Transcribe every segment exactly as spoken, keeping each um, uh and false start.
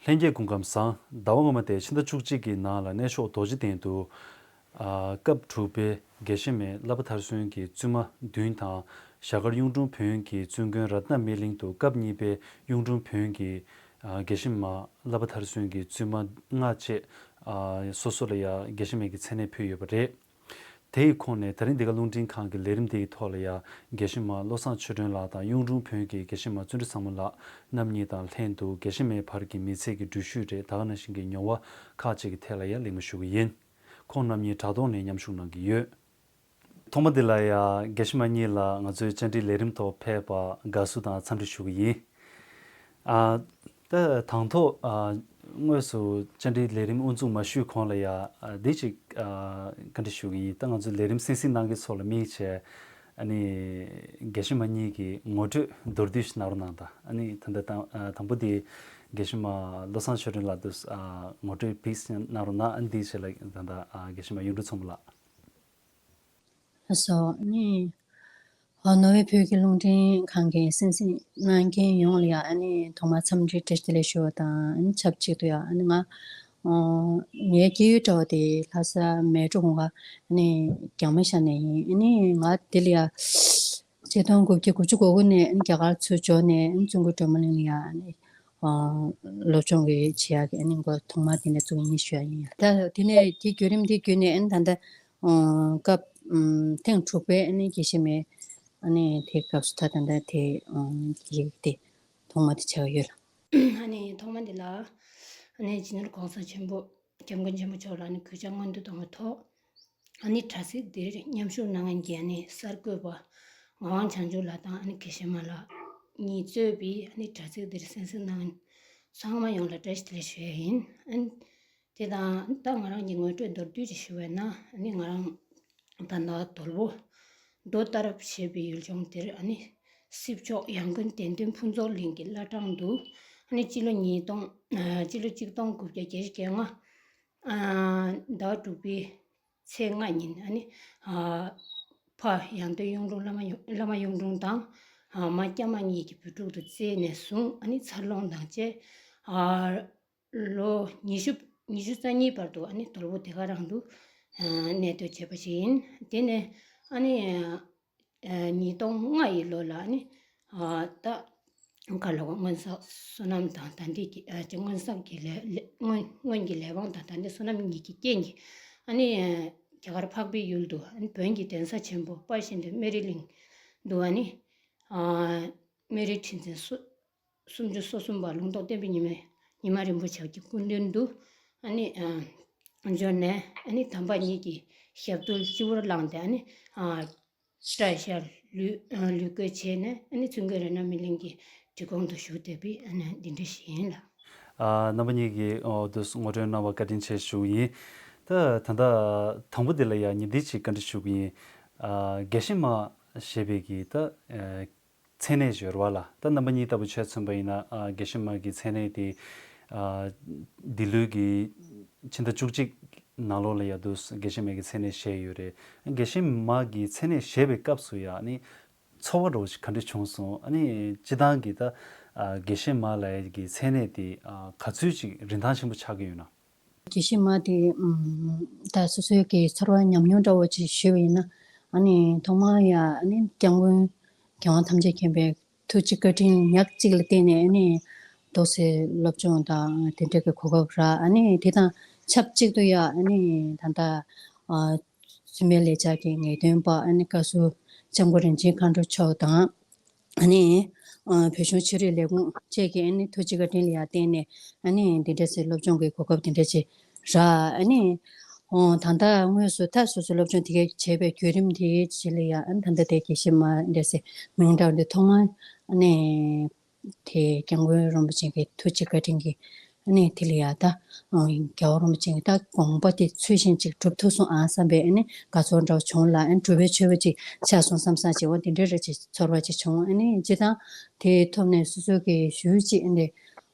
ལྷན་རྒྱས་སྐུ་ཁམས་བཟང་། ཟླ་བ་སྔོན་མ་དེ་ཕྱི་ཟླ་བཅུ་གཅིག་གི་ནང་ལ་གནས་མཆོག་རྡོ་རྗེ་གདན་དུ། ཨ། སྐབས་དྲུག་པའི་དགེ་བཤེས་མའི་བསླབ་པ་མཐར་སོན་གྱི་བཙུན་མ་བདུན་དང་། ཞྭ་དཀར་གཡུང་དྲུང་བོན་གྱི་བཙུན་དགོན་རཏྣ་སྨིན་གླིང་དུ་སྐབས་གཉིས་པའི་གཡུང་དྲུང་བོན་གྱི། ཨ། དགེ་བཤེས་མ་བསླབ་པ་མཐར་སོན་གྱི་བཙུན་མ་ལྔ་བཅས། ཨ། སོ་སོ་ལ་ཡང་དགེ་བཤེས་མའི་གི་མཚན་གནས་ཕུལ་ཡོད་པ་རེད། དེ་ཡི་ཁོངས་ནས་ད་རིང་འདི་ག་རླུང་འཕྲིན་ཁང་གི་ལས་རིམ་དེ་ཡི་ཐོག་ལ་ཡང་དགེ་བཤེས་མ་བློ་བཟང་ཆོས་སྒྲོན་ལགས་དང་གཡུང་དྲུང་བོན་གྱི་དགེ་བཤེས་མ་བརྩོན་འགྲུས་བཟང་མོ་ལགས་རྣམ་གཉིས་དང་ལྷན་དུ་དགེ་བཤེས་མའི་བར་གྱི་མི་ཚེ་གི་འགྲུལ་བཞུད་རེད། ད་ག་ནང་བཞིན་གྱི་མྱོང་བ་ཁག་ཅིག་གི་ཐད་ལ་ཡང་གླེང་མོལ་ཞུ་གི་ཡིན། ཁོང་རྣམ་གཉིས་དྲ་ཐོག་ནས་མཉམ་ཞུགས་གནང་གི་ཡོད། ཐོག་མ་འདི་ལ་ཡང་དགེ་བཤེས་མ་གཉིས་ལ་ང་ཚོའི་བཅར་འདྲིའི་ལས་རིམ་ཐོག་ཕེབས་པར་དགའ་བསུ་དང་འཚམས་འདྲི་ཞུ་གི་ཡིན། ཨ། ད་དང་ཐོག་ཨ། དངོས་སུ་བཅར་འདྲིའི་ལས་རིམ་དབུ་འཛུགས་མ་ཞུས་གོང་ལ་ཡང་ཨ། འདི་ཅིག་ཨ། བཀའ་འདྲི་ཞུ་གི་ཡིན། ད་ང་ཚོའི་ལས་རིམ་གསན་གཟིགས་གནང་མཁན་ཚོ་ལ་དམིགས་བྱས། ཨ་ནི་དགེ་བཤེས་མ་གཉིས་ཀྱི་ངོ་སྤྲོད་མདོར་བསྡུས་ཤིག་གནང་རོགས་གནང་དང་། ཨ་ནི་ད་ལྟ་དང་ཨ། དང་པོ་དེ་དགེ་བཤེས་མ་བློ་བཟང་ཆོས་སྒྲོན་ལགས་དུ་ཨ། ངོ་སྤྲོད་ཕིགས་གནང་རོགས་གནང་། ཨ་ནི་དེའི་རྗེས་ལ་ད་ལྟ་ཨ། དགེ་བཤེས་མ་གཡུང་དྲུང་མཚོ་མོ་ལགས། ལགས་སོ། ཨ་ནི། ཨ། ནོར་ཝེ་བོད་ཀྱི་རླུང་འཕྲིན་ཁང་གི་གསན་གཟིགས་གནང་མཁན་ཡོངས་ལ་ཡང་ཨ་ནི་ཐོག་མར་འཚམས་འདྲི་བཀྲ་ཤིས་བདེ་ལེགས་ཞུ་བ་དང་། ཨ་ནི་ཆབས་ཅིག་ཏུ་ཡང་ཨ་ནི་ང་ཨ། ངའི་སྐྱེས་ཡུལ་འདྲ་བོ་དེ་ལྷ་ས་མལ་གྲོ་གུང་དཀར་ཨ་ནི་རྒྱང་མ་ཤར་ནས་ཡིན། ཨ་ནི་ང་དེ་ལ་ཡང་ཆིག་སྟོང་དགུ་བརྒྱ་དགུ་བཅུ་གོ་དགུ་ནས་ཨ་ནི་རྒྱ་གར་ཚུར་འབྱོར་ནས་ཨ་ནི་བཙུན་དགོན་སྒྲོལ་མ་གླིང་ལ་ཡང་ཨ་ནི་ཨ། སློབ་སྦྱོང་གི་བྱེད་ཡག་གི་ཨ་ནི་འགོ་ཐོག་མ་དེ་ནས་བཙུགས་ཡིན་ཞུ་ཡ་ཡིན། ད་དེ་ནས་དེ་བརྒྱུད་རིམ་དེ་བརྒྱུད་ནས་ཨ་ནི་ད་ལྟ་ཨ། སྐབས་ཨ། ཐེངས་དྲུག་པའི་ཨ་ནི་དགེ་བཤེས་མའི་ཨ་ནི་དེ་སྐབས་སུ་ད་ད་ལྟ་དེ་ཨ། ཡིག་དེ་ཐོག་མ་དེ་ཆགས་ཡོད་ལ། ཨ་ནི་ཐོག་མ་འདི་ལ་ཨ་ནི་སྤྱི་ནོར་གོང་ས་ཆེན་པོ་སྐྱབས་མགོན་ཆེན་པོ་མཆོག་ལ་ཨ་ནི་གུས་ཕྱག་སྔོན་དུ་བཏང་བའི་ཐོག་ཨ་ནི་དྲ་ཚིགས་འདིར་མཉམ་ཞུགས་གནང་མཁན་གྱི་ཨ་ནི་གསར་འགོད་པ་ངག་དབང་བྱང་ཆུབ་ལགས་དང་ཨ་ནི་དགེ་བཤེས་མ་ལགས་གཉིས་གཙོས་པའི་ཨ་ནི་དྲ་ཚིགས་འདིར་གསན་གཟིགས་གནང་མཁན་ཚང་མ་ཡོངས་ལ་བཀྲ་ཤིས་བདེ་ལེགས་ཞུ་ཡ་ཡིན། ཨ་ནི་དེ་དང་ད་ང་རང་གི་ངོ་སྤྲོད་མདོར་བསྡུས་ཅིག་ཞུ་བས་ན། ཨ་ནི་ང་རང་ད་ལྟ་དོལ་པོ་མདོ་སྟར་ཞེས་པའི་ཡུལ་ལྗོངས་འདིར་ཨ་ནི་སྲིབ་ཕྱོགས་ཡང་དགོན་བདེ་ལྡན་ཕུན་ཚོགས་གླིང་གི་བླ་བྲང་དུ་ཨ་ནི་སྤྱི་ལོ་ཉིས་སྟོང་ཨ། སྤྱི་ལོ་གཅིག་སྟོང་དགུ་བརྒྱ་བརྒྱད་ཅུ་གྱ་ལྔ་ཟླ་བ་དྲུག་པའི་ཚེས་ལྔ་ཉིན་ཨ་ནི་ཨ། ཕ་ཡང་སྟོན་གཡུང་དྲུང་བླ་མ་གཡུང་བླ་མ་གཡུང་དྲུང་དང་ཨ། མ་སྐྱ་མ་གཉིས་ཀྱི་བུ་ཕྲུག་ཏུ་བཙས་ནས་བཟུང་ཨ་ནི་འཚར་ལོངས་དང་བཅས་ཨ། ལོ་ཉི་ཤུ་ཉི་ཤུ་རྩ་གཉིས་བར་དུ་ཨ་ནི་དོལ་པོ་བདེ་དཀར་རང་དུ་ཨ། གནས་སྡོད་བྱས་པ་ཞིག་ཡིན། དེ་ནས་ཨ་ནི་ཨ། ཉིས་སྟོང་ལྔ་ཡི་ལོ་ལ་ཨ་ནི་ཨ། ད་ག་ལ་གོ་སྔོན་བསགས་བསོད་ནམས་དང་ད་ལྟའི་གི་ཨ། ཅིག་སྔོན་བསགས་ཀྱི་ལས་ལས་སྔོན་སྔོན་གྱི་ལས་དབང་དང་ད་ལྟའི་བསོད་ནམས་གཉིས་ཀྱི་རྐྱེན་གྱིས་ཨ་ནི་ཨ། རྒྱ་གར་འཕགས་པའི་ཡུལ་དུ་ཨ་ནི་བོན་གྱི་གདན་ས་ཆེན་པོ་དཔལ་ཞི་བདེ་སྨན་རི་གླིང་དུ་ཨ་ནི་ཨ། སྨན་རིའི་ཁྲི་འཛིན་སུ། སུམ་ཅུ་སོ་གསུམ་པ་ལུང་རྟོགས་བསྟན་པའི་ཉི་མ་ཉི་མ་རིན་པོ་ཆེ་གི་སྐུ་མདུན་དུ་ཨ་ནི་ཨ། འབྱོན་ནས་ཨ་ནི་དམ་པ་ཉིད་ཀྱི་ཞབས་རྡུལ་སྤྱི་བོར་བླངས་ཏེ་ཨ་ནི་ཨ། བཀྲ་ཤིས་ལུས་ཨ། ལུས་བཀོད་བྱས་ནས་ཨ་ནི་བཙུན་དགོན་རཏྣ་སྨིན་གླིང་གི་འབྲི་གུང་དུ་བཞུགས་བསྡད་པའི་ཨ་ནི་འདི་འདྲ་ཞིག་ཡིན་ལ། ཨ། རྣམ་པ་གཉིས་ཀྱིས་ཨོ་དུ་ངོ་སྤྲོད་གནང་བ་བཀའ་དྲིན་ཆེ་ཞུ་ཡིན། ད་ད་ལྟ་དང་པོ་འདི་ལ་ཡང་ཉིན་འདི་ཅིག་བཀའ་འདྲི་ཞུ་གི་ཡིན། ཨ། དགེ་བཤེས་མ་ཞེས་པའི་གི་ད་ཨ། མཚན་གནས་ཡོད་རེད་བ་ལ། ད་རྣམ་པ་གཉིས་ལྟ་བུ་ཆ་མཚོན་པ་ཡིན་ན་ཨ། དགེ་བཤེས་མ་གི་མཚན་གནས་དེ་ཨ། འདི་ལོའི་གི་ཕྱི་ཟླ་བཅུ་གཅིག་ནང་ལོགས་ལ་ཡ་དུ་དགེ་བཤེས་མ་གི་མཚན་གནས་བཞེས་ཡོད་རེད། དགེ་བཤེས་མ་གི་མཚན་གནས་བཞེས་པའི་སྐབས་སུ་ཡ་ནི་ཚོར་བ་འདྲ་བོ་ཞིག་ག་འདྲ་བྱུང་སོང་། ཨ་ནི་སྤྱི་བཏང་གི་ད་ཨ། དགེ་བཤེས་མ་ལ་ཡ་གི་མཚན་གནས་དེ་ཨ། ག་ཚོད་ཅིག་རིན་ཐང་ཆེན་པོ་ཆགས་ཀྱི་ཡོད་ན། དགེ་བཤེས་མ་དེ་ཨམ། ད་སོ་སོའི་གི་ཚོར་བ་ཉམས་མྱོང་འདྲ་བོ་ཅིག་ཞུས་པ་ཡིན་ན། ཨ་ནི་ཐོག་མར་ཡ་ཨ་ནི་སྐྱབས་མགོན་རྒྱལ་དབང་ཐམས་ཅད་མཁྱེན་པའི་ཐུགས་རྗེ་བཀའ་དྲིན་ཉག་གཅིག་ལ་བརྟེན་ནས་ཨ་ནི་འདུག་སེ་སློབ་སྦྱོང་དང་དེ་འདྲ་གི་གོ་སྐབས་རག་ཨ་ནི་དེ་དང་ཆབས་ཅིག་ཏུ་ཡ་ཨ་ནི་ད་ལྟ་ཨ། བཙུན་མའི་ལས་བྱེད་ཀྱི་ངེས་སྟོན་པ་ཨ་ནི་བཀའ་ཟུར་སྐྱབས་མགོན་རིན་ཆེན་མཁའ་འགྲོ་མཆོག་དང་། ཨ་ནི་ཨ། བོད་གཞུང་ཆོས་རིག་ལས་ཁུངས་བཅས་ཀྱི་ཨ་ནི་ཐུགས་རྗེ་བཀའ་དྲིན་ལ་ཡང་བརྟེན་ནས་ཨ་ནི་འདི་འདྲ་ཞིག་སློབ་སྦྱོང་གི་གོ་སྐབས་འདི་འདྲ་ཞིག་རག་ཨ་ནི་ཨོ་ད་ལྟ་དངོས་སུ་ད་སོ་སོའི་སློབ་སྦྱོང་དེ་གས་བྱས་པའི་བརྒྱུད་རིམ་དེའི་རྗེས་ལ་ཡང་ཨ་ནི་ད་ལྟ་དེ་དགེ་བཤེས་མ་འདྲ་ཞིག་མིང་གྲགས་འདི་ཐོག་མར་ཨ་ནི་དེ་སྐྱབས་མགོན་རིན་པོ་ཆེ་གི་ཐུགས་རྗེ་བཀའ་དྲིན་གྱིས་ཨ་ནི་དེ་ལ་ཡང་ད་རྒྱལ་བ་རིན་པོ་ཆེ་གི་ད་དགོངས་པ་དེ་ཚུལ་བཞིན་ཅིག་སྒྲུབ་ཐུབ་སོང་ཨ་བསམ་པའི་ཨ་ནི་དགའ་ཚོར་འདྲ་བོ་བྱུང་ལ། ཨ་ནི་སྒྲུབ་པའི་ཆོས་པ་ཅིག་ཆགས་སོང་བསམ་བསམ་ཅིག་འོ་དེ་འདྲའི་རེ་ཅིག་ཚོར་བ་ཅིག་བྱུང་། ཨ་ནི་སྤྱིར་བཏང་དེའི་ཐོག་ནས་སོ་སོ་གི་ཞུ་ཅིག་ཨ་ནི་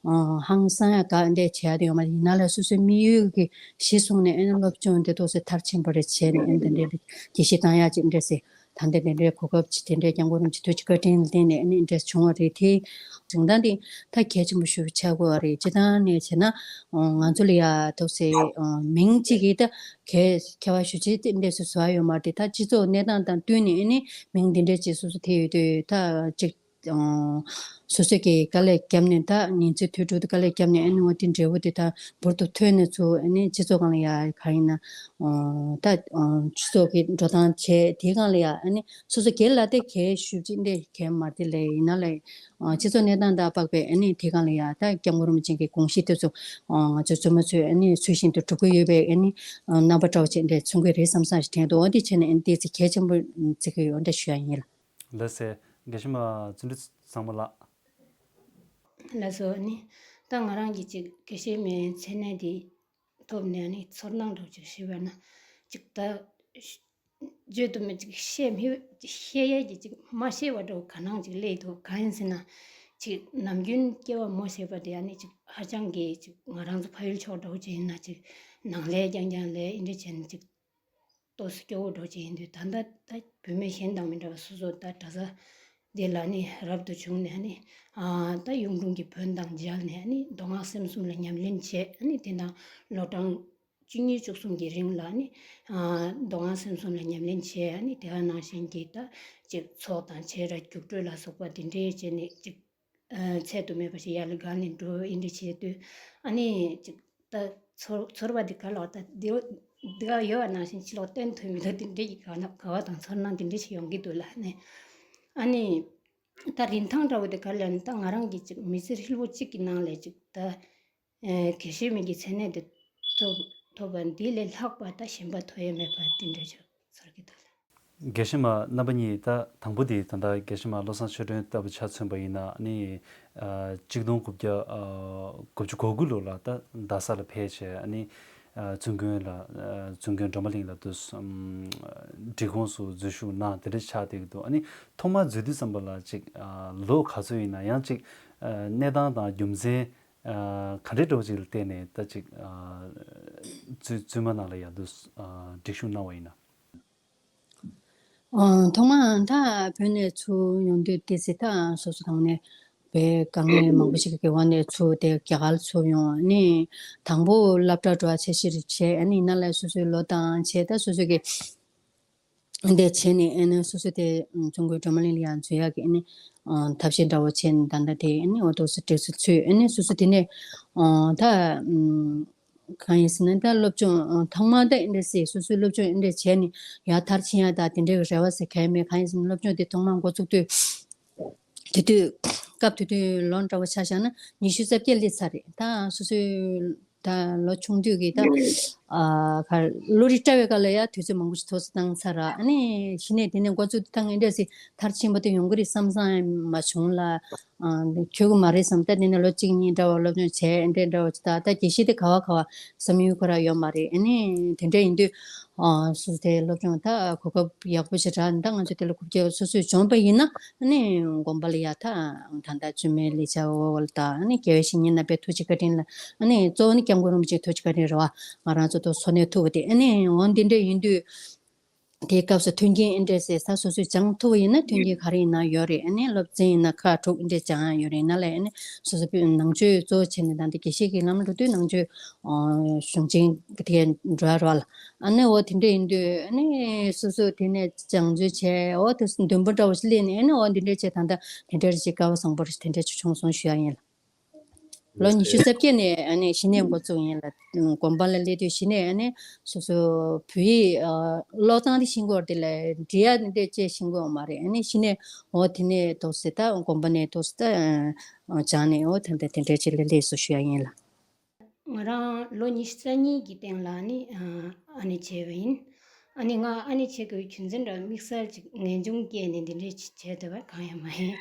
ཧང་སང་ཡ་དགའ་འདས་བྱེད་ཡ་དེ་ཡོད་མ་ཡིན་ན་ལ་སོ་སོའི་དམིགས་ཡུལ་གྱི་གཞི་བཟུང་ནས་ཨ་ནི་སློབ་སྦྱོང་དེ་ཏོག་ཙམ་མཐར་ཕྱིན་པ་རེ་བྱས་ནས་ཨ་ནི་དེ་འདྲའི་དགེ་བཤེས་བཏང་ཡ་ཅིག་འདྲ་ཟེར། ད་ ད་ལྟ་དེ་འདྲའི་གོ་སྐབས་ཅིག་དེ་འདྲའི་སྐྱབས་མགོན་རིན་པོ་ཆེ་ཐུགས་ཀྱི་བཀའ་དྲིན་ལ་བརྟེན་ནས་ཨ་ནི་འདྲ་བྱུང་བ་རེད། དེ་རིང་ཐང་དེ་ད་གལ་ཆེན་པོ་ཞིག་ཆགས་དགོས་པ་རེད། སྤྱིར་བཏང་ནས་བྱས་ན་ང་ཚོ་ལ་ཡ་ཐུགས་སྲས་མིང་གཅིག་གིས་ད་གལ་ཁྱད་པར་ཞེ་པོ་ཅིག་འདྲ་སུ་བཟོ་ཡ་ཡོད་མ་རེད། ད་སྤྱི་ཚོགས་གནས་སྟངས་དང་བསྟུན་ནས་ཨ་ནི་མིང་འདི་འདྲ་ཅིག་སོ་སོ་དེ་ཡོད་དུས་ད་ཅིག་སོ་སོ་གིས་དཀའ་ལས་བརྒྱབ་ནས་ད་ཉིན་མཚན་དུས་དྲུག་ཏུ་དཀའ་ལས་བརྒྱབ་ནས་ཨ་ནི་འོ་དེ་འབྲས་བུ་དེ་ད་འབུར་དུ་ཐོན་ནས་ཚུར་ཨ་ནི་སྤྱི་ཚོགས་སྒང་ལ་ཡ་ག་ཡིན་ན་ད་སྤྱི་ཚོགས་ཀྱི་འགྲོ་སྟངས་བྱས་དེའི་སྒང་ལ་ཡ་ཨ་ནི་སོ་སོ་སྒེར་ལ་དེ་གལ་ཞེ་པོ་ཅིག་འདྲ་གལ་མ་རེད་དེ་ལས་ཡིན་ན་ལས་སྤྱི་ཚོགས་གནས་སྟངས་དང་དཔག་པའི་ཨ་ནི་དེའི་སྒང་ལ་ཡ་ད་སྐྱབས་མགོན་རིན་པོ་ཆེ་གི་དགོངས་གཞི་དེ་ཚོ་ང་ཚོ་བཙུན་མ་ཚོས་ཨ་ནི་ཚུལ་བཞིན་དུ་སྒྲུབ་ཀྱི་ཡོད་པའི་ཨ་ནི་རྣམ་པ་འདྲ་བོ་ཅིག་འདྲ་མཚོན་གྱི་རེད་བསམ་བསམ་ཞིག་དྲན་འདུག་འོ་དེ་བྱས་ནས་ཨ་ནི་དེ་ཚོ་གལ་ཆེན་པོ་བརྩི་གི་ཡོད་འདྲ་ཞུ་ཡ་ཡིན་ལ། ལགས་སེ། དགེ་བཤེས་མ་བརྩོན་འགྲུས་བཟང་མོ་ལགས། ལགས་སོ། ནི་ད་ང་རང་གིས་ཅིག་དགེ་བཤེས་མའི་མཚན་གནས་འདི་ཐོབ་ནས་ནི་ཚོར་སྣང་འདྲ་བོ་ཅིག་ཞུས་པ་ན་ཅིག་ད་བརྗོད་དུ་མེད། ཅིག་བཤད་མི་བཤད་ཡས་ཀྱི་ཅིག་མ་ཤེས་པ་འདྲ་བོ་ག་ནང་ཅིག་སླེབས་འདུག་གང་ཡིན་ཟེར་ན་ཅིག་ནམ་རྒྱུན་སྐྱེ་བ་མོ་ཟེར་བ་དེ་ཡང་ནི་ཅིག་ཧ་ཅང་གི་ཅིག་ང་རང་ཚོ་ཕ་ཡུལ་ཕྱོགས་འདྲ་བོ་ཅིག་ཡིན་ན་ཅིག་ནང་ལས་རྐྱང་རྐྱང་ལས་ཨེ་འདྲ་བྱས་ནས་ཅིག་ཏོག་ཙམ་སྐྱོ་བོ་འདྲ་ཅིག་ཡིན་དུས་ད་ལྟ་ད་བུད་མེད་གཞན་དང་མི་འདྲ་བ་སོ་སོ་ད་གྲྭ་ས་འདི་ལ་ནི་རབ་ཏུ་བྱུང་ནས་ནི་ཨ་ད་གཡུང་དྲུང་གི་བོན་དང་མཇལ་ནས་ནི་མདོ་སྔགས་སེམས་གསུམ་ལ་ཉམས་ལེན་བྱས། ནི་དེ་དང་ལོ་གྲངས་བཅུ་གཉིས་བཅུ་གསུམ་གྱི་རིང་ལ་ནི་ཨ་མདོ་སྔགས་སེམས་གསུམ་ལ་ཉམས་ལེན་བྱས། ནི་དེ་ག་ནང་བཞིན་གྱི་ད་ཅིག་ཚོགས་དང་བྱེ་བྲག་རྒྱུགས་སྤྲོད་ལ་སོགས་པ་དེ་འདྲའི་བྱས་ནས་ཅིག་ཨ་ཚད་དུ་མེད་པ་ཞིག་ཡར་ལ་སྒང་ནས་འགྲོ་ཨེ་འདྲ་བྱེད་དུས་ཨ་ནི་ཅིག་ད་ཚོར་ཚོར་བ་འདི་ག་ལ་ད་འདི་འདི་ག་ཡོད་པ་ནང་བཞིན་ཕྱི་ལོགས་སྟོན་ཐུབ་མི་འདུག་དེ་འདྲ་གི་ག་ན་ག་བ་དང་ཚོར་སྣང་དེ་འདྲ་ཞིག་ཡོང་གི་འདུག་ལ། ནས་ཨ་ནི་ད་རིན་ཐང་འདྲ་བོ་དེ་ག་ལ་ནི་ད་ང་རང་གི་ཅིག་མི་ཚེ་ཧྲིལ་པོ་གཅིག་གི་ནང་ལ་ཅིག་ད་ཨེ་དགེ་བཤེས་མའི་གི་མཚན་གནས་དེ་ཐོབ་ཐོབ་པ་འདི་ལས་ལྷག་པ་ད་གཞན་པ་ཐོབ་ཡ་མེད་པ་དེ་འདྲ་ཅིག་ཚོར་གི་འདུག་ལ། དགེ་བཤེས་མ་རྣམ་པ་གཉིས་ད་དང་པོ་དེ་ད་ལྟ་དགེ་བཤེས་མ་བློ་བཟང་ཆོས་སྒྲོན་ལྟ་བུ་ཆ་མཚོན་པ་ཡིན་ན་ནི་ཨ་གཅིག་སྟོང་དགུ་བརྒྱ་ཨ་དགུ་བཅུ་གོ་དགུ་ལོ་ལ་ད་རྡ་ས་ལ་ཕེབས་བྱས་ཨ་ནི་ཨ་བཙུན་དགོན་ལ་ཨ་བཙུན་དགོན་སྒྲོལ་མ་གླིང་ལ་དུ་སྒྲིག་ཁོངས་སུ་འཛུལ་ཞུགས་གནང་དེ་འདྲ་ཆགས་བསྡད་ཀྱི་འདུག་ཨ་ནི་ཐོག་མར་འཛུལ་དུས་ཙམ་པ་ལ་ཅིག་ཨ་ལོ་ག་ཚོད་ཡིན་ན་ཡང་ཅིག་ཨ་གནས་སྟངས་དང་རྒྱུ་མཚན་ཨ་ག་འདྲའི་འདྲ་བོ་ཅིག་ལ་བརྟེན་ནས་ད་ཅིག་ཨ་བཙུན་བཙུན་མ་ནང་ལ་ཡང་དུ་ཨ་སྒྲིག་ཞུགས་གནང་བ་ཡིན་ན། ཨ་ཐོག་མར་ད་བོད་ནས་ཚུར་ཡོང་དུས་ཏི་སི་ད་སོ་སོ་དང་ནས་བོད་དཀའ་ངལ་མང་པོ་ཞིག་གི་འོག་ནས་ཚུར་དེ་རྒྱ་གར་ཚུར་ཡོང་ནས་དང་པོ་སློབ་གྲྭ་འགྲོ་བ་ཆེ་ཤོས་རེད་བྱས། ཨ་ནི་ཡིན་ན་ལས་སོ་སོའི་ལོ་དང་བྱས་ད་སོ་སོ་གི་འདས་བྱས་ནས་ཨ་ནི་སོ་སོ་དེ་བཙུན་དགོན་སྒྲོལ་མ་གླིང་ལ་ཡང་འཛུལ་ཡག་གི་ཨ་ནི་ཐབས་ཤེས་འདྲ་བོ་བྱས་ནས་ད་ལྟ་དེ་ཨ་ནི་འོ་ཏོག་སོ་སྒྲིག་སྲོལ་ཚུད། ཨ་ནི་སོ་སོ་དེ་ནས་ད། གང་ཡིན་ཟེར་ན་ད་སློབ་སྦྱོང་ཨ་ཐོག་མར་ད་ཨེ་འདྲ་སེ་སོ་སོའི་སློབ་སྦྱོང་ཨེ་འདྲ་བྱས་ནས་ཡར་མཐར་ཕྱིན་ཡ་ད་དེ་འདྲའི་རེ་བ་ཟེར་གང་ཡང་མེད། གང་ཡིན་ཟེར་ན་སློབ་སྦྱོང་དེ་ཐོག་མར་འགོ་བཙུགས་དུས་དེ་དུས་སྐབས་དེ་དུས་ལོ་འདྲ་བོ་ཆ་བཞག་ན་ཉི་ཤུ་རྩ་བརྒྱད་སླེབས་ཚར་རེད། ད་སོ་སོའི་ད་ལོ་ཆུང་དུས་ཀྱི་ད་ཨ་ག་བློ་རིག་བཀྲ་བའི་སྐབས་ལ་ཡ་དུས་ཚོད་མང་པོ་ཞིག་ཐོག་སུ་བཏང་ཚར་ར། ཨ་ནི་གཞི་ནས་དེ་ནས་འགོ་བཙུགས་དུས་ད་ཨེ་འདྲ་སེ་མཐར་ཕྱིན་པ་དེ་ཡོང་གི་རེད་བསམ་བསམ་ཡང་མ་བྱུང་ལ། ཨ་འདི་ཁྱོད་ཀྱི་མ་རེད་བསམ། ད་འདི་ནས་ལོ་གཅིག་གཉིས་འདྲ་བ་སློབ་སྦྱོང་བྱས་འདྲ་འདྲ་བ་ཅིག་ད་ད་དགེ་བཤེས་དེ་ག་བ་ག་བ་བསམ་ཡུལ་ཁོ་ར་ཡོད་མ་རེད། ཨ་ནི་དེ་འདྲ་ཡིན་དུས་ཨ་སུ་དེ་སློབ་སྦྱོང་ད་གོ་སྐབས་ཡག་པོ་ཞིག་རག་ད་ང་ཚོ་དེ་ལ་གོ་སྐབས་སོ་སོས་བྱུང་པ་ཡིན་ན་ཨ་ནི་དགོན་པ་ལ་ཡ་ད་ད་ད་བཙུན་མའི་ལས་བྱ་འོ་བ་ལ་ད་ཨ་ནི་དགེ་བའི་བཤེས་གཉེན་རྣམ་པའི་ཐུགས་རྗེ་བཀའ་དྲིན་ལ་ཨ་ནི་གཙོ་བོ་ནི་སྐྱབས་མགོན་རིན་པོ་ཆེའི་ཐུགས་རྗེ་བཀའ་དྲིན་རེད་བ། ང་རང་ཚོ་ད་འཚོ་གནས་ཐུབ་པ་དེ་ཨ་ནི་འོ་འདི་འདྲ་ཡིན་དུས། དེའི་སྐབས་སུ་མཐུན་རྐྱེན་ཨེ་འདྲས་ཟེར་ས་སོ་སོས་སྦྱང་ཐུབ་པ་ཡིན་ན་མཐུན་རྐྱེན་ག་རེ་ཡིན་ན་ཡོད་རེད། ཨ་ནི་སློབ་ཚན་ཡིན་ན་ཁག་དྲུག་ཨེ་འདྲས་སྦྱང་ཡ་ཡོད་རེད། ན་ལ་ཨ་ནི་སོ་སོ་ནང་ཆོས་གཙོ་བོ་བྱས་ནས་ད་ལྟ་དགེ་བཤེས་ཀྱི་ལམ་འགྲོ་དུས་ནང་ཆོས་གཞུང་ཆེན་དེ་འགྲོ་ཡ་རོགས་ལ་ཨ་ནི་འོ་དེ་འདྲས་ཡིན་དུས་ཨ་ནི་སོ་སོ་དེ་ནས་སྦྱང་བརྩོན་བྱས་འོ་དེ་འདུན་པ་འདྲ་བོ་ཞིག་སླེབས་ནས་ཨ་ནི་འོ་འདི་འདྲས་བྱས་ད་ལྟ་དེ་འདྲས་ཅིག་སྐལ་བ་བཟང་པོ་རེད། དེ་འདྲས་ཅིག་བྱུང་སོང་ཞུ་ཡ་ཡིན་ལ། ལོ་ཉི་ཤུ་རྩ་བརྒྱད་ནས་ཨ་ནི་གཞི་ནས་འགོ་བཙུགས་ཡིན་ལ། དགོན་པ་ལ་སླེབས་དུས་གཞི་ནས་ཨ་ནི་སོ་སོ་བོད་ཡིག་ཨ་ཀློག་སྟངས་དེ་ཤེས་ཀྱི་ཡོད་རེད་དེ་ལས་འབྲི་ཡ་དེ་འདྲས་ཅིག་ཤེས་ཀྱི་ཡོད་མ་རེད། ཨ་ནི་གཞི་ནས་འོ་དེ་ནས་ཏོག་ཙམ་ད་དགོན་པ་ནས་ཏོག་ཙམ་ད་སྦྱངས་ནས་འོ་ད་ལྟ་དེ་འདྲས་ཅིག་ལ་སླེབས་སོང་ཞུ་ཡ་ཡིན་ལ། ང་རང་ལོ་ཉི་ཤུ་རྩ་གཉིས་ཀྱི་སྟེང་ལ་ནི་ཨ་ནི་བྱས་པ་ཡིན། ཨ་ནི་ང་ཨ་ནི་བྱེད་དགོས་རྒྱུ་མཚན་འདྲ་དམིགས་བསལ་ཅིག་ངེས་འབྱུང་སྐྱེས་ནས་འདི་འདྲས་ཅིག་བྱས་བསྡད་པ་གང་ཡང་མ་ཡིན།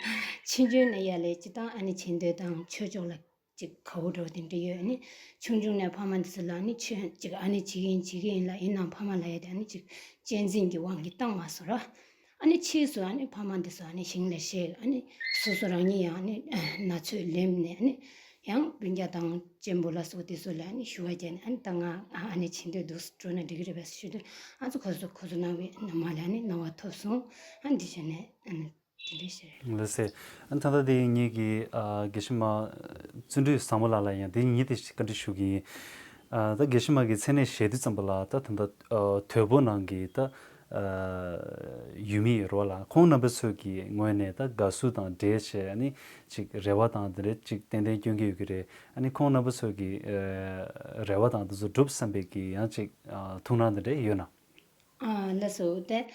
ཆུང་ཆུང་ནས་ཡ་ལས་ཅི་དང་ཨ་ནི་བྱེད་འདོད་དང་ཆོས་ཕྱོགས་ལ་ཅིག་དགའ་བོ་འདྲ་བོ་དེ་འདྲ་ཡོད། ཨ་ནི་ཆུང་ཆུང་ནས་ཕ་མ་འདི་ཚོ་ལ་ཨ་ནི་ཆོས་ཅིག་ཨ་ནི་བྱེད་ཀྱི་ཡིན་བྱེད་ཀྱི་ཡིན་ལ་ཡིན་ནའང་ཕ་མ་ལ་ཡ་དེ་ཨ་ནི་ཅིག་གཅེས་འཛིན་གྱི་དབང་གིས་བཏང་མ་སོང་ར། ཨ་ནི་ཕྱིས་སུ་ཨ་ནི་ཕ་མ་འདི་ཚོ་ཨ་ནི་ཞིང་ལ་གཤེགས། ཨ་ནི་སོ་སོ་རང་ཉིད་ཡང་ཨ་ནི་ན་ཚོད་ལེམ་ནས་ཨ་ནི་ ཡང་སྤུན་ཀྱག་དང་གཅེན་པོ་ལ་སོགས་དེ་ཚོ་ལ་ཨ་ནི་ཞུ་བ་བརྒྱབ་ནས། ཨ་ནི་ད་ང་ཨ་ནི་ཕྱིན་འདོད་འདུག་འགྲོ་ན་འགྲིག་གི་རེད་པས་ཞུས་དུས། ཨ་ཚོ་ཁོ་ཚོ་ཁོ་ཚོ་ནང་བའི་ནང་མ་ལ་ཨ་ནི་སྣང་བ་ཐོབ་སོང་། ཨ་འདི་བྱས་ནས་ཨ་ནི་དེ་འདྲ་ཞིག་རེད། ལགས་སེ། ཨ་ནི་ད་ལྟ་དེ་ངེད་ཀྱི་ཨ་དགེ་བཤེས་མ་བརྩོན་འགྲུས་བཟང་མོ་ལགས་ལ་ཡང་དེ་ངེད་དེ་བཀའ་འདྲི་ཞུ་གི་ཡིན། ཨ་ད་དགེ་བཤེས་མ་གི་མཚན་གནས་བཞེས་དུས་ཙམ་པ་ལ་ད་ད་ལྟ་ཨ་དོལ་པོ་ནང་གི་ད་ཨ་ཡུལ་མི་ཡོད་རེད་པ་ལགས། ཁོང་རྣམ་པ་ཚོ་གི་ངོས་ནས་ད་དགའ་བསུ་དང་འབྲེལ་བྱས། ཨ་ནི་ཅིག་རེ་བ་དང་དེ་འདྲ་ཅིག་ཏན་ཏན་སྐྱོན་གྱི་ཡོད་ཀྱི་རེད། ཨ་ནི་ཁོང་རྣམ་པ་ཚོ་གི་ཨ་རེ་བ་དང་དེ་ཚོ་འགྲུབ་བསམ་པའི་གི་ཡང་ཅིག་ཨ་ཐུགས་སྣང་དེ་འདྲ་ཡོད་ན། ཨ་ལགས་སོ། དེ་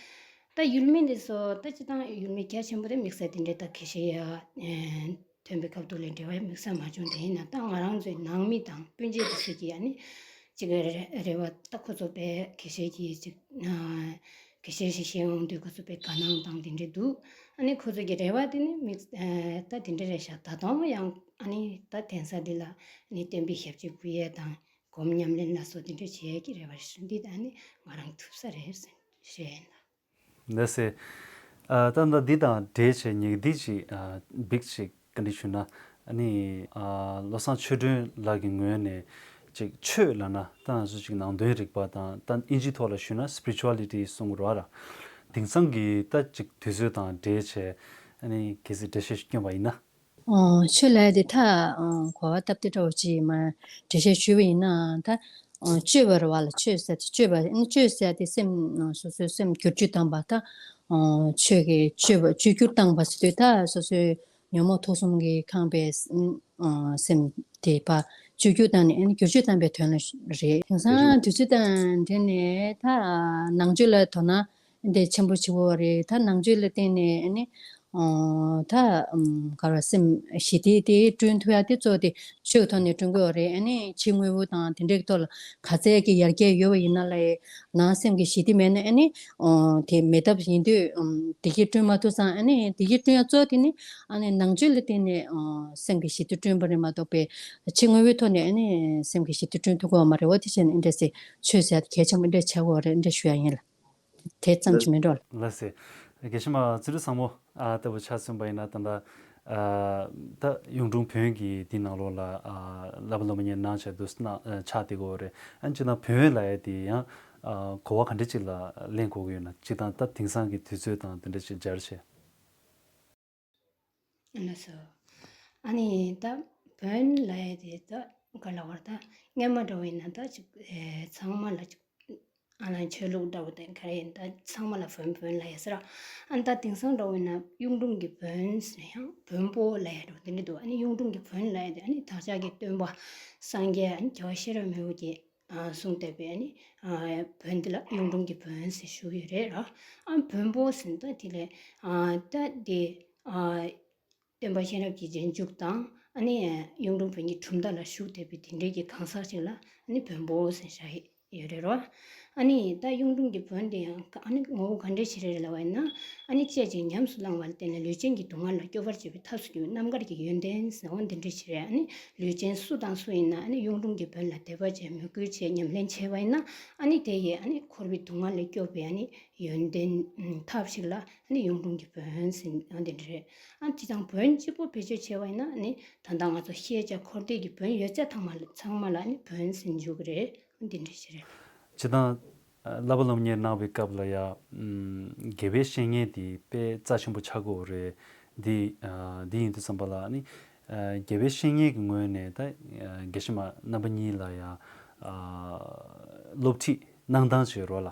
ད་ཡུལ་མི་འདི་ཚོ་ད་སྤྱིར་བཏང་ཡུལ་མི་རྒྱ་ཆེན་པོ་དེ་དམིགས་བསལ་དེ་འདྲའི་ད་དགེ་བཤེས་ཡ་ཐོན་པའི་སྐབས་ཐོག་ལ་འབྲེལ་བ་དམིགས་བསལ་མ་བྱུང་། དེ་ཡིན་ན་ད་ང་རང་ཚོའི་ནང་མི་དང་སྤུན་མཆེད་དེ་ཚོ་གི་ཨ་ནི་ཅིག་རེ་རེ་བ་ད་ཁོ་ཚོ་དཔེ་དགེ་བཤེས་ཀྱི་ཅིག་ཨ་དགེ་བཤེས་ཤིག་ཤེས་ཡོང་དུས་ཁོ་ཚོ་དཔེ་དགའ་སྣང་དང་དེ་འདྲ་འདུག་ཨ་ནི་ཁོ་ཚོ་གི་རེ་བ་དེ་ནི་དམིགས་ཨ་ད་དེ་འདྲ་རེད་ཤག་ད་དུང་ཡང་ཨ་ནི་ད་གདན་ས་འདི་ལ་ཨ་ནི་བསྟན་པའི་ཞབས་ཕྱི་ཕུལ་ཡས་དང་། སྒོམ་ཉམས་ལེན་ལ་སོགས་དེ་འདྲ་བྱེད་ཀྱི་རེ་བ་ཞུ། འདི་ད་ནི་ང་རང་ཐུབ་ས་རེད་ཟེར་ཞུ་ཡིན་ལ། ལགས་སེ། ཨ་ད་ད་འདི་དང་འབྲེལ་བྱས་ཉིག་འདི་ཅིག་ཨ་འབིག་ཅིག་བཀའ་འདྲི་ཞུ་ན། ཨ་ནི་ཨ་བློ་བཟང་ཆོས་སྒྲོན་ལགས་ཀྱི་ངོས་ནས་ཅིག་ཆོས་ལབ་ན་ད་ང་ཚོ་ཅིག་ནང་དོན་རིག་པ་དང་། ད་ཨིན་ཇི་ཐོག་ལ་ཞུ་ན་སི་པི་རི་ཅུ་ཨ་ལི་ཊི་གསུང་གི་རེད་པ་ལགས། དེང་སང་གི་ད་ཅིག་དུས་ཚོད་དང་འབྲེལ་བྱས་ཨ་ནི་གལ་སྲིད་འགྲེལ་བཤད་ཞིག་བསྐྱོན་པ་ཡིན་ན། ཨོ། ཆོས་ལབ་ཡ་དེ་ད་ཨ་གོ་བ་སྟབས་བདེ་འདྲ་བོ་ཅིག་མར་འགྲེལ་བཤད་ཞུས་པ་ཡིན་ན། ད་ཨ་སྤྱོད་པ་རེད་པ་ལགས། ཆོས་ཟེར་དེ་སྤྱོད་པ། ཨ་ནི་སྤྱོད་ཟེར་དེ་སེམས་ཨ་སོ་སོའི་སེམས་བསྒྱུར་བཅོས་བཏང་བ། ད་ཨ་ཆོས་ཀྱི་སྤྱོད་པ་བཅོས་བསྒྱུར་བཏང་བ་ཟེར་དུས། ད་སོ་སོའི་ཉོན་མོངས་དུག་གསུམ་གྱིས་ཁེངས་པའི་ཨ་སེམས་དེ་ཕར་བཅོས་བསྒྱུར་བཏང་ནས་ཨ་ནི་བསྒྱུར་བཅོས་བཏང་བའི་དོན་ལ་རེད། དེང་སང་དུས་ཚོད་དང་འབྲེལ་ནས་ད་ནང་ཆོས་ལ་དོ་སྣང་འདི་ཆེན་པོ་བྱེད་དགོས་པ་རེད། ད་ནང་ཆོས་ལ་བརྟེན་ནས་ཨ་ནི་ཨོ་ད་ཨམ་ག་རེ་སེམས་ཞི་བདེ་དེ་བསྐྲུན་ཐུབ་ཡ་དེ་གཙོ་བོ་དེ་ཆོས་ཀྱི་ཐོག་ནས་བསྐྲུན་དགོས་པ་རེད། ཨ་ནི་ཕྱི་དངོས་པོ་དང་དེ་འདྲའི་ཐོག་ལ་ག་ཚད་ཀྱི་ཡར་རྒྱས་ཡོད་པ་ཡིན་ན་ལས་ནང་སེམས་ཀྱི་ཞི་བདེ་མེད་ན་ཨ་ནི་ཨོ་དེ་མེད་ཐབས་ཡིན་དུས། ཨམ་བདེ་སྐྱིད་བསྐྲུན་མ་ཐུབ་ཙང་། ཨ་ནི་བདེ་སྐྱིད་བསྐྲུན་ཡ་གཙོ་བོ་དེ་ནི་ཨ་ནི་ནང་ཆོས་ལ་བརྟེན་ནས་ཨོ་སེམས་ཀྱི་ཞི་བདེ་བསྐྲུན་པ་རེད་མ་གཏོགས་པའི་ཕྱི་དངོས་པོའི་ཐོག་ནས་ཨ་ནི་སེམས་ཀྱི་ཞི་བདེ་བསྐྲུན་ཐུབ་ཀྱི་ཡོད་མ་རེད། འོ་དེ་བྱས་ནས་ཨ་འདྲ་སེ་ཆོས་ཟེར་ཡ་དེ་གལ་ཆེན་པོ་འདྲ་ཆགས་ཀྱི་ཡོད་རེད། འདྲ་ཞུ་ཡ་ཡིན་ལགས། དེ་ཙམ་གྱིས་མི་འགྲོ་ལགས། ལགས་སེ། དགེ་བཤེས་མ་བརྩོན་འགྲུས་བཟང་མོ་ཨ་ལྟ་བུ་ཆ་མཚོན་པ་ཡིན་ན། ད་ལྟ་ཨ་ད་གཡུང་དྲུང་བོན་གྱི་འདི་ནང་ལོགས་ལ་ཨ་བསླབ་པ་སློབ་གཉེར་གནང་བྱས་འདུག་ན་ཨ་ཆགས་བསྡད་ཀྱི་ཡོད་རེད། ཨ་ནི་སྤྱིར་བཏང་བོན་ལབ་ཡ་དེ་ཡང་ཨ་གོ་བ་ག་འདྲ་ཅིག་ལ་ལེན་དགོས་ཀྱི་ཡོད་ན། སྤྱིར་བཏང་ད་དེང་སང་གི་དུས་ཚོད་དང་དེ་འདྲ་ཅིག་སྦྱར་བྱས། ལགས་སོ། ཨ་ནི་ད་བོན་ལབ་ཡ་དེ་ད་ག་ལབ་དགོས་རེད། ད་སྔོན་མ་འདྲ་བོ་ཡིན་ན་ད་ཅིག་ཨེ་ཚང་མ་ལ་ཅིག་ཨ་ནི་ཆོས་ལུགས་འདྲ་བོ་དང་ག་རེ་ཡིན། ད་ཚང་མ་ལ་བོན་བོན་ལབ་ཡ་ཟེར་ར། ཨ་ནི་ད་དེང་སང་འདྲ་བོ་ཡིན་ན་གཡུང་དྲུང་གི་བོན་ཟེར་ན་ཡང་བོན་པོ་ལབ་ཡ་འདྲ་བོ་དེ་འདྲ་འདུག་ཨ་ནི་གཡུང་དྲུང་གི་བོན་ལབ་ཡ་དེ་ཨ་ནི་བདག་ཅག་གི་སྟོན་པ་སངས་རྒྱས་ཨ་ནི་རྒྱལ་བ་ཤེས་རབ་མི་བོ་གིས་ཨ་གསུངས་བསྡད་པའི་ཨ་ནི་ཨ་བོན་འདི་ལ་གཡུང་དྲུང་གི་བོན་ཟེར་ཞུ་གི་ཡོད་རེད་ར། ཨ་བོན་པོ་ཟེར་ན་ད་དེ་ལས་ཨ་ད་དེ་ཨ་སྟོན་པ་གཤེན་རབ་ཀྱི་རྗེས་འཇུག་དང་། ཨ་ནི་གཡུང་དྲུང་བོན་གྱི་གྲུབ་མཐའ་ལ་ཞུགས་བསྡད་པའི་དེ་འདྲའི་གི་གང་ཟག་ཅིག་ལ་ཨ་ནི་བོན་པོ་ཟེར་བྱ་ཡི་ཡོད་རེད་རོ། ཨ་ནི་ད་གཡུང་དྲུང་གི་བོན་དེ་ཡང་ཨ་ནི་ངོ་བོ་ག་འདྲ་ཞིག་རེད་ལབ་པ་ཡིན་ན། ཨ་ནི་སྐྱེ་ཅིང་ཉམས་སུ་བླང་བ་ལ་བརྟེན་ནས་ལུས་ཅན་གྱི་སྡུག་བསྔལ་ལ་སྐྱོབ་པར་བྱེད་པའི་ཐབས་སུ་གྱུར་པའི་རྣམ་དཀར་གྱི་ཡོན་ཏན་ཟེར་བ་འདི་འདྲ་ཞིག་རེད། ཨ་ནི་ལུས་ཅན་སུ་དང་སུ་ཡིན་ན་ཨ་ནི་གཡུང་དྲུང་གི་བོན་ལ་དད་པ་བྱས། མོས་གུས་བྱས། ཉམས་ལེན་བྱས་པ་ཡིན་ན། ཨ་ནི་དེ་ཡིས་ཨ་ནི་འཁོར་བའི་སྡུག་བསྔལ་ལས་སྐྱོབ་པའི་ཨ་ནི་ཡོན་ཏན་ཐབས་ཤིག་ལ་ཨ་ནི་གཡུང་དྲུང་གི་བོན་ཟེར་ཨ་འདི་འདྲ་རེད། ཨ་དེ་དང་བོན་གཅིག་པོ་བེད་སྤྱོད་བྱས་པ་ཡིན་ན་ཨ་ནི་ད་ལྟ་ང་ཚོ་ཤེས་བྱ་འཁོར་འདས་ཀྱི་བོན་ཡོད་ཚད་ཚང་མ་ལ་ཚང་མ་ལ་ཨ་ནི་བོན་ཟེར་འཇུག་གི་རེད། ཨ་འདི་འདྲ་ཞིག་རེད། སྤྱིར་བཏང་བསླབ་པ་སློབ་གཉེར་གནང་བའི་སྐབས་ལ་ཡ་དགེ་བའི་བཤེས་གཉེན་དེ་དཔེ་རྩ་ཆེན་པོ་ཆགས་ཀྱི་ཡོད་རེད། འདི་འདི་ཡིན་དུས་ཙམ་པ་ལ་ཨ་ནི་དགེ་བའི་བཤེས་གཉེན་གྱི་ངོས་ནས་ད་དགེ་བཤེས་མ་རྣམ་པ་གཉིས་ལ་ཡ་སློབ་ཁྲིད་གནང་སྟངས་བྱེད་རོགས་ལ།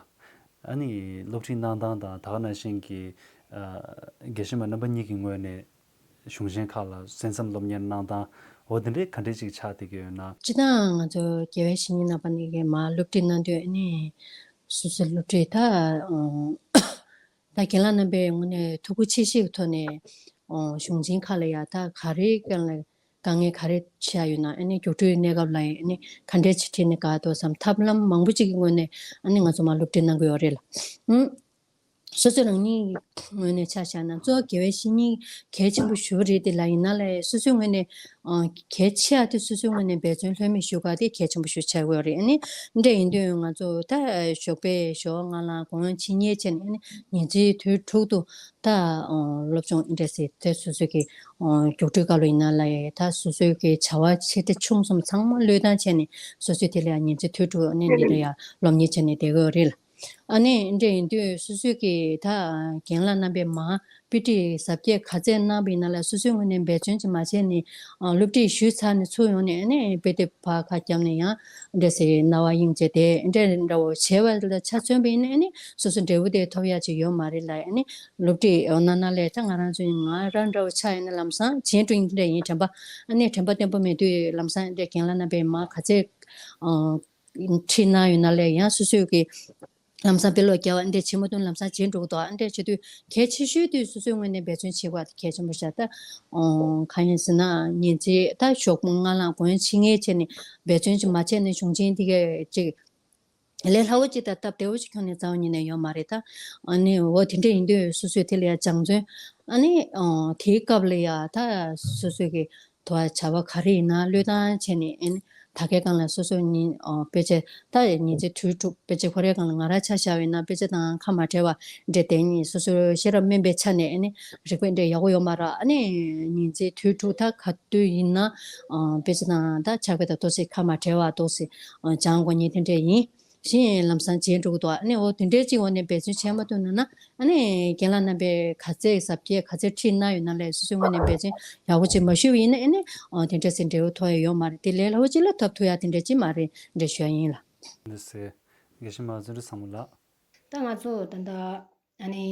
ཨ་ནི་སློབ་ཁྲིད་གནང་སྟངས་དང་། ད་ག་ནང་བཞིན་གྱི་ཨ་དགེ་བཤེས་མ་རྣམ་པ་གཉིས་ཀྱི་ངོས་ནས་གཞུང་ཆེན་ཁག་ལ་གསན་བསམ་སློབ་གཉེར་གནང་སྟངས་འོ་དེ་འདྲའི་ག་འདྲས་ཅིག་ཆགས་བསྡད་ཀྱི་ཡོད་ན། སྤྱིར་བཏང་ང་ཚོ་དགེ་བའི་བཤེས་གཉེན་རྣམ་པ་གཉིས་ཀྱིས་མར་སློབ་ཁྲིད་གནང་དུས་ཨ་ནི་སོ་སོའི་སློབ་ཁྲིད་ད་ཨ་ད་རྒན་ལགས་རྣམ་པའི་ངོས་ནས་ཐུགས་ཁུར་ཆེ་བཞེས་ཀྱི་ཐོག་ནས་ཨ་གཞུང་ཆེན་ཁག་ལ་ཡ་ད་ག་རེ་གང་ལ། དཀའ་ངལ་ག་རེ་ཆགས་ཡོད་ན། ཨ་ནི་རྒྱུགས་སྤྲོད་གནས་སྐབས་ལ་ཨ་ནི་ག་འདྲས་ཅིག་ཁྲིད་ན་དགའ་འདུག་བསམ། ཐབས་ལམ་མང་པོ་ཅིག་གི་ངོས་ནས་ཨ་ནི་ང་ཚོ་མར་སློབ་ཁྲིད་གནང་གི་ཡོད་རེད་ལ། ཨུམ། སོ་སོ་རང་ཉིད་ངོས་ནས་ཆ་བཞག་ན་གཙོ་བོ་དགེ་བའི་བཤེས་གཉེན་གལ་ཆེན་པོ་ཞེ་པོ་རེད་དེ་ལ། ཡིན་ན་ལས་སོ་སོའི་ངོས་ནས་ཨ་གལ་ཆེ་ཡ་དེ་སོ་སོའི་ངོས་ནས་འབད་བརྩོན་ལྷོད་མེད་ཞུ་ག་དེ་གལ་ཆེན་པོ་ཞིག་ཆགས་ཀྱི་ཡོད་རེད། ཨ་ནི་འདྲ་ཡིན་དུས་ང་ཚོ་ད་ཞོགས་པའི་ཞོགས་སྔ་ལངས་དགོང་ཕྱི་ཉལ་བྱས་ནས་ཨ་ནི་ཉིན་མཚན་དུས་དྲུག་ཏུ་ད་སློབ་སྦྱོང་འདྲ་ཟེར་དེ་སོ་སོ་གི་རྒྱུགས་སྤྲོད་སྐབས་ལ་ཡིན་ན་ལས་ད་སོ་སོའི་གི་བྱ་བ་ཆེ་འབྲིང་ཆུང་གསུམ་ཚང་མ་བློས་བཏང་བྱས་ནས་སོ་སོའི་དེ་ལ་ཡང་ཉིན་མཚན་དུས་དྲུག་ཨ་ནི་འདི་ལ་ཡང་སློབ་གཉེར་བྱས་ནས་བསྡད་ཀྱི་ཡོད་རེད་ལ། ཨ་ནི་འདྲ་ཡིན་དུས་སོ་སོའི་གི་ད་རྒན་ལགས་རྣམ་པས་མར་དཔེ་ཁྲིད་གཟབ་རྒྱས་ག་ཚད་གནང་བ་ཡིན་ན་ལ་སོ་སོའི་ངོས་ནས་འབད་བརྩོན་ཅིག་མ་བྱས་ནས་ཨ་སློབ་ཁྲིད་ཞུས་ཚར་ནས་ཚུར་ཡོང་ནས་ཨ་ནི་དཔེ་དེབ་ཕར་ཁ་བརྒྱབ་ནས་ཡང་འདྲ་ཟེར་རྣ་བ་གཡེང་བྱས་ཏེ་འདྲ་འདྲ་བོ་བྱས་པ་ལ་ཆ་མཚོན་པ་ཡིན་ན་ཨ་ནི་སོ་སོ་འབྲས་བུ་དེ་ཐོབ་ཡག་ཅིག་ཡོད་མ་རེད་ལ། ཨ་ནི་སློབ་ཁྲིད་འོ་ན་ན་ལས་ད་ང་རང་ཚོ་ང་རང་འདྲ་བོ་ཆགས་ཡིན་ན་ལམ་སང་རྗེས་འགྲོ་ཡིན་འདྲ་ཡིན་དྲན་པ་ཨ་ནི་དྲན་པ་བརྟན་པོ་མེད་དུས་ལམ་སང་འདྲ་རྒན་ལགས་རྣམ་པས་མར་ག་ཚད་ཁྲིད་གནང་ཡོད་ན་ལས་ཡང་སོ་སོའི་གི་ལམ་སང་དཔེ་ཀློག་རྒྱག་པ་འདི་བྱེད་མ་ཐུབ་ན་ལམ་སང་བརྗེད་འགྲོ་གི་འདུག་ཨ་འདྲ་བྱེད་དུས་གལ་ཆེ་ཤོས་དུས་སོ་སོའི་ངོས་ནས་འབད་བརྩོན་བྱེད་དགོས་གལ་ཆེན་པོ་ཤར་ད། གང་ཡིན་ཟེར་ན་ཉིན་མཚན་ད་ཞོགས་པ་སྔ་ལངས་དགོང་ཕྱི་ཉལ་བྱས་ནས་འབད་བརྩོན་ཅིག་མ་བྱས་ནས་གཞུང་ཆེན་འདི་གས་ཅིག་ལས་སླ་བོ་ཅིག་དང་སྟབས་བདེ་བོ་ཅིག་ཁྱོན་ནས་རྩ་བ་ཉིད་ནས་ཡོད་མ་རེད་ད། ཨ་ནི་འོ་དེ་འདྲ་ཡིན་དུས་སོ་སོས་དེ་ལ་ཡ་སྦྱང་བརྩོན་ཨ་ནི་དེའི་སྐབས་ལ་ཡ་ད་སོ་སོ་གི་དོ་བ་བྱ་བ་ག་རེ་ཡིན་ན་བློས་བཏང་བྱས་ནས་ཨེ་ནི་ད་གའི་སྒང་ལ་སོ་སོ་ཉིན་ཨོ་དཔེ་ཆ་ད་ཉིན་མཚན་དུས་དྲུག་དཔེ་ཆ་ཁོ་རའི་སྒང་ལ་ང་རང་ཆ་བཞག་པ་ཡིན་ན་དཔེ་ཆ་དང་ཁ་མ་བྲལ་བ་འདྲ་དེ་ཉིད་སོ་སོའི་ཤེས་རབ་དམན་པའི་ཆ་ནས་ཨེ་ནི་རིག་པ་འདྲ་ཡག་པོ་ཡོད་མ་རེད། ཨ་ནི་ཉིན་མཚན་དུས་དྲུག་ད་ག་དུས་ཡིན་ན་ཨོ་དཔེ་ཆ་དང་ད་ཕྱག་དཔེ་དང་ཏོག་ཙམ་ཁ་མ་བྲལ་བ་ཏོག་ཙམ་ཨོ་སྦྱང་དགོས་ཉིན་དེ་འདྲ་ཡིན། གཞན་ལམ་སང་བརྗེད་འགྲོ་གི་འདུག་ཨ་ནི་འོ་དེ་འདྲའི་ཅིག་འོ་ནས་འབད་བརྩོན་བྱས་མ་ཐུབ་ན་ན་ཨ་ནི་རྒན་ལགས་རྣམ་པས་ག་ཚད་གཟབ་རྒྱས་ག་ཚད་ཁྲིད་གནང་ཡོད་ན་ལས་སོ་སོའི་ངོས་ནས་འབད་བརྩོན་ཡག་པོ་ཅིག་མ་ཞུས་པ་ཡིན་ན་ཨ་ནི་འོ་དེ་འདྲ་ཟེར་འབྲས་བུ་ཐོབ་ཡ་ཡོད་མ་རེད། དེ་ལས་སླ་བོ་ཅིག་ལ་ཐོབ་ཐུབ་ཡ་དེ་འདྲ་ཅིག་མ་རེད་འདྲ་ཞུ་ཡ་ཡིན་ལ། འདི་ཟེར། དགེ་བཤེས་མ་བརྩོན་འགྲུས་བཟང་མོ་ལགས། ད་ང་ཚོ་ད་ལྟ་ཨ་ནི་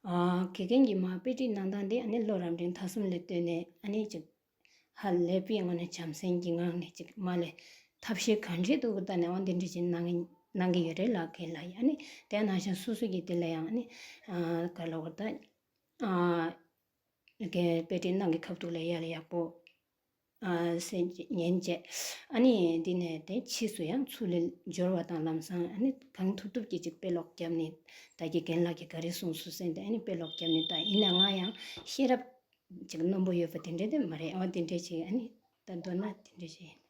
ཨ་དགེ་རྒན་གྱིས་མ་དཔེ་ཁྲིད་གནང་སྟངས་དེ་ཨ་ནི་བློ་རབ་འབྲིང་ཐ་གསུམ་ལ་ལྟོས་ནས་ཨ་ནི་ཅིག་ཧ་ལས་པའི་ངང་ནས་བྱམས་སེམས་ཀྱི་ངང་ནས་ཅིག་མ་ལས་ཐབས་ཤེས་གང་འདྲས་འདུག་ད་ནས་འོ་འདི་འདྲས་ཅིག་གནང་གི་གནང་གི་ཡོད་རེད་ལགས་རྒན་ལགས། ཡ་ནི་དེ་ནང་བཞིན་སོ་སོ་གི་དེ་ལ་ཡང་ནི་ཨ་ག་ལ་བར་ད་ཨ་རྒན་དཔེ་ཁྲིད་གནང་གི་ཁ་ཐུག་ལ་ཡར་ལ་ཡག་པོ་ཨ་སེམས་ཉན་བྱས་ཨ་ནི་འདི་ནས་དེ་ཕྱིས་སུ་ཡང་ཚུར་ལ་འབྱོར་བ་དང་ལམ་སང་ཨ་ནི་གང་ཐུབ་ཐུབ་ཀྱིས་ཅིག་དཔེ་ཀློག་བརྒྱབ་ནས་ད་གི་རྒན་ལགས་ཀྱིས་ག་རེ་གསུངས་སོང་ཟེར་ནས་ཨ་ནི་དཔེ་ཀློག་བརྒྱབ་ནས་ད་ཡིན་ན་ང་ཡང་ཤེས་རབ་ཅིག་རྣོན་པོ་ཡོད་པ་དེ་འདྲས་དེ་མ་རེད། འོ་དེ་འདྲས་ཅིག་ཨ་ནི་ད་མདོར་ན་དེ་འདྲས་ཅིག་ཡིན།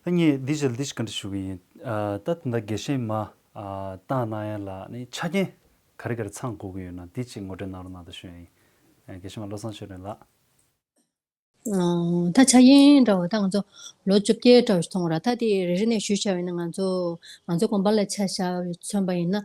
ད་ངས་འདི་ཞིག་འདི་ཞིག་བཀའ་འདྲི་ཞུ་གི་ཡིན། ཨ་ད་ད་ལྟ་དགེ་བཤེས་མ་ཨ་བཏང་གནང་ཡ་ལ་ནི་ཆ་རྐྱེན་ག་རེ་ག་རེ་ཚང་དགོས་ཀྱི་ཡོད་ན་འདི་ཅིག་ངོ་སྤྲོད་གནང་རོགས་གནང་དང་ཞུ་ཡ་ཡིན། ཨ་དགེ་བཤེས་མ་བློ་བཟང་ཆོས་སྒྲོན་ལགས། ཨ་ད་ཆ་རྐྱེན་འདྲ་བོ་ད་ང་ཚོ་ལོ་བཅོ་བརྒྱད་འདྲ་བོ་ཞིག་མཐོང་བ་ར། ད་དེ་རེ་རེ་ནས་ཞུས་བྱ་བ་ཡིན་ན་ང་ཚོ་ང་ཚོ་དགོན་པ་ལ་ཆ་བཞག་མཚོན་པ་ཡིན་ན་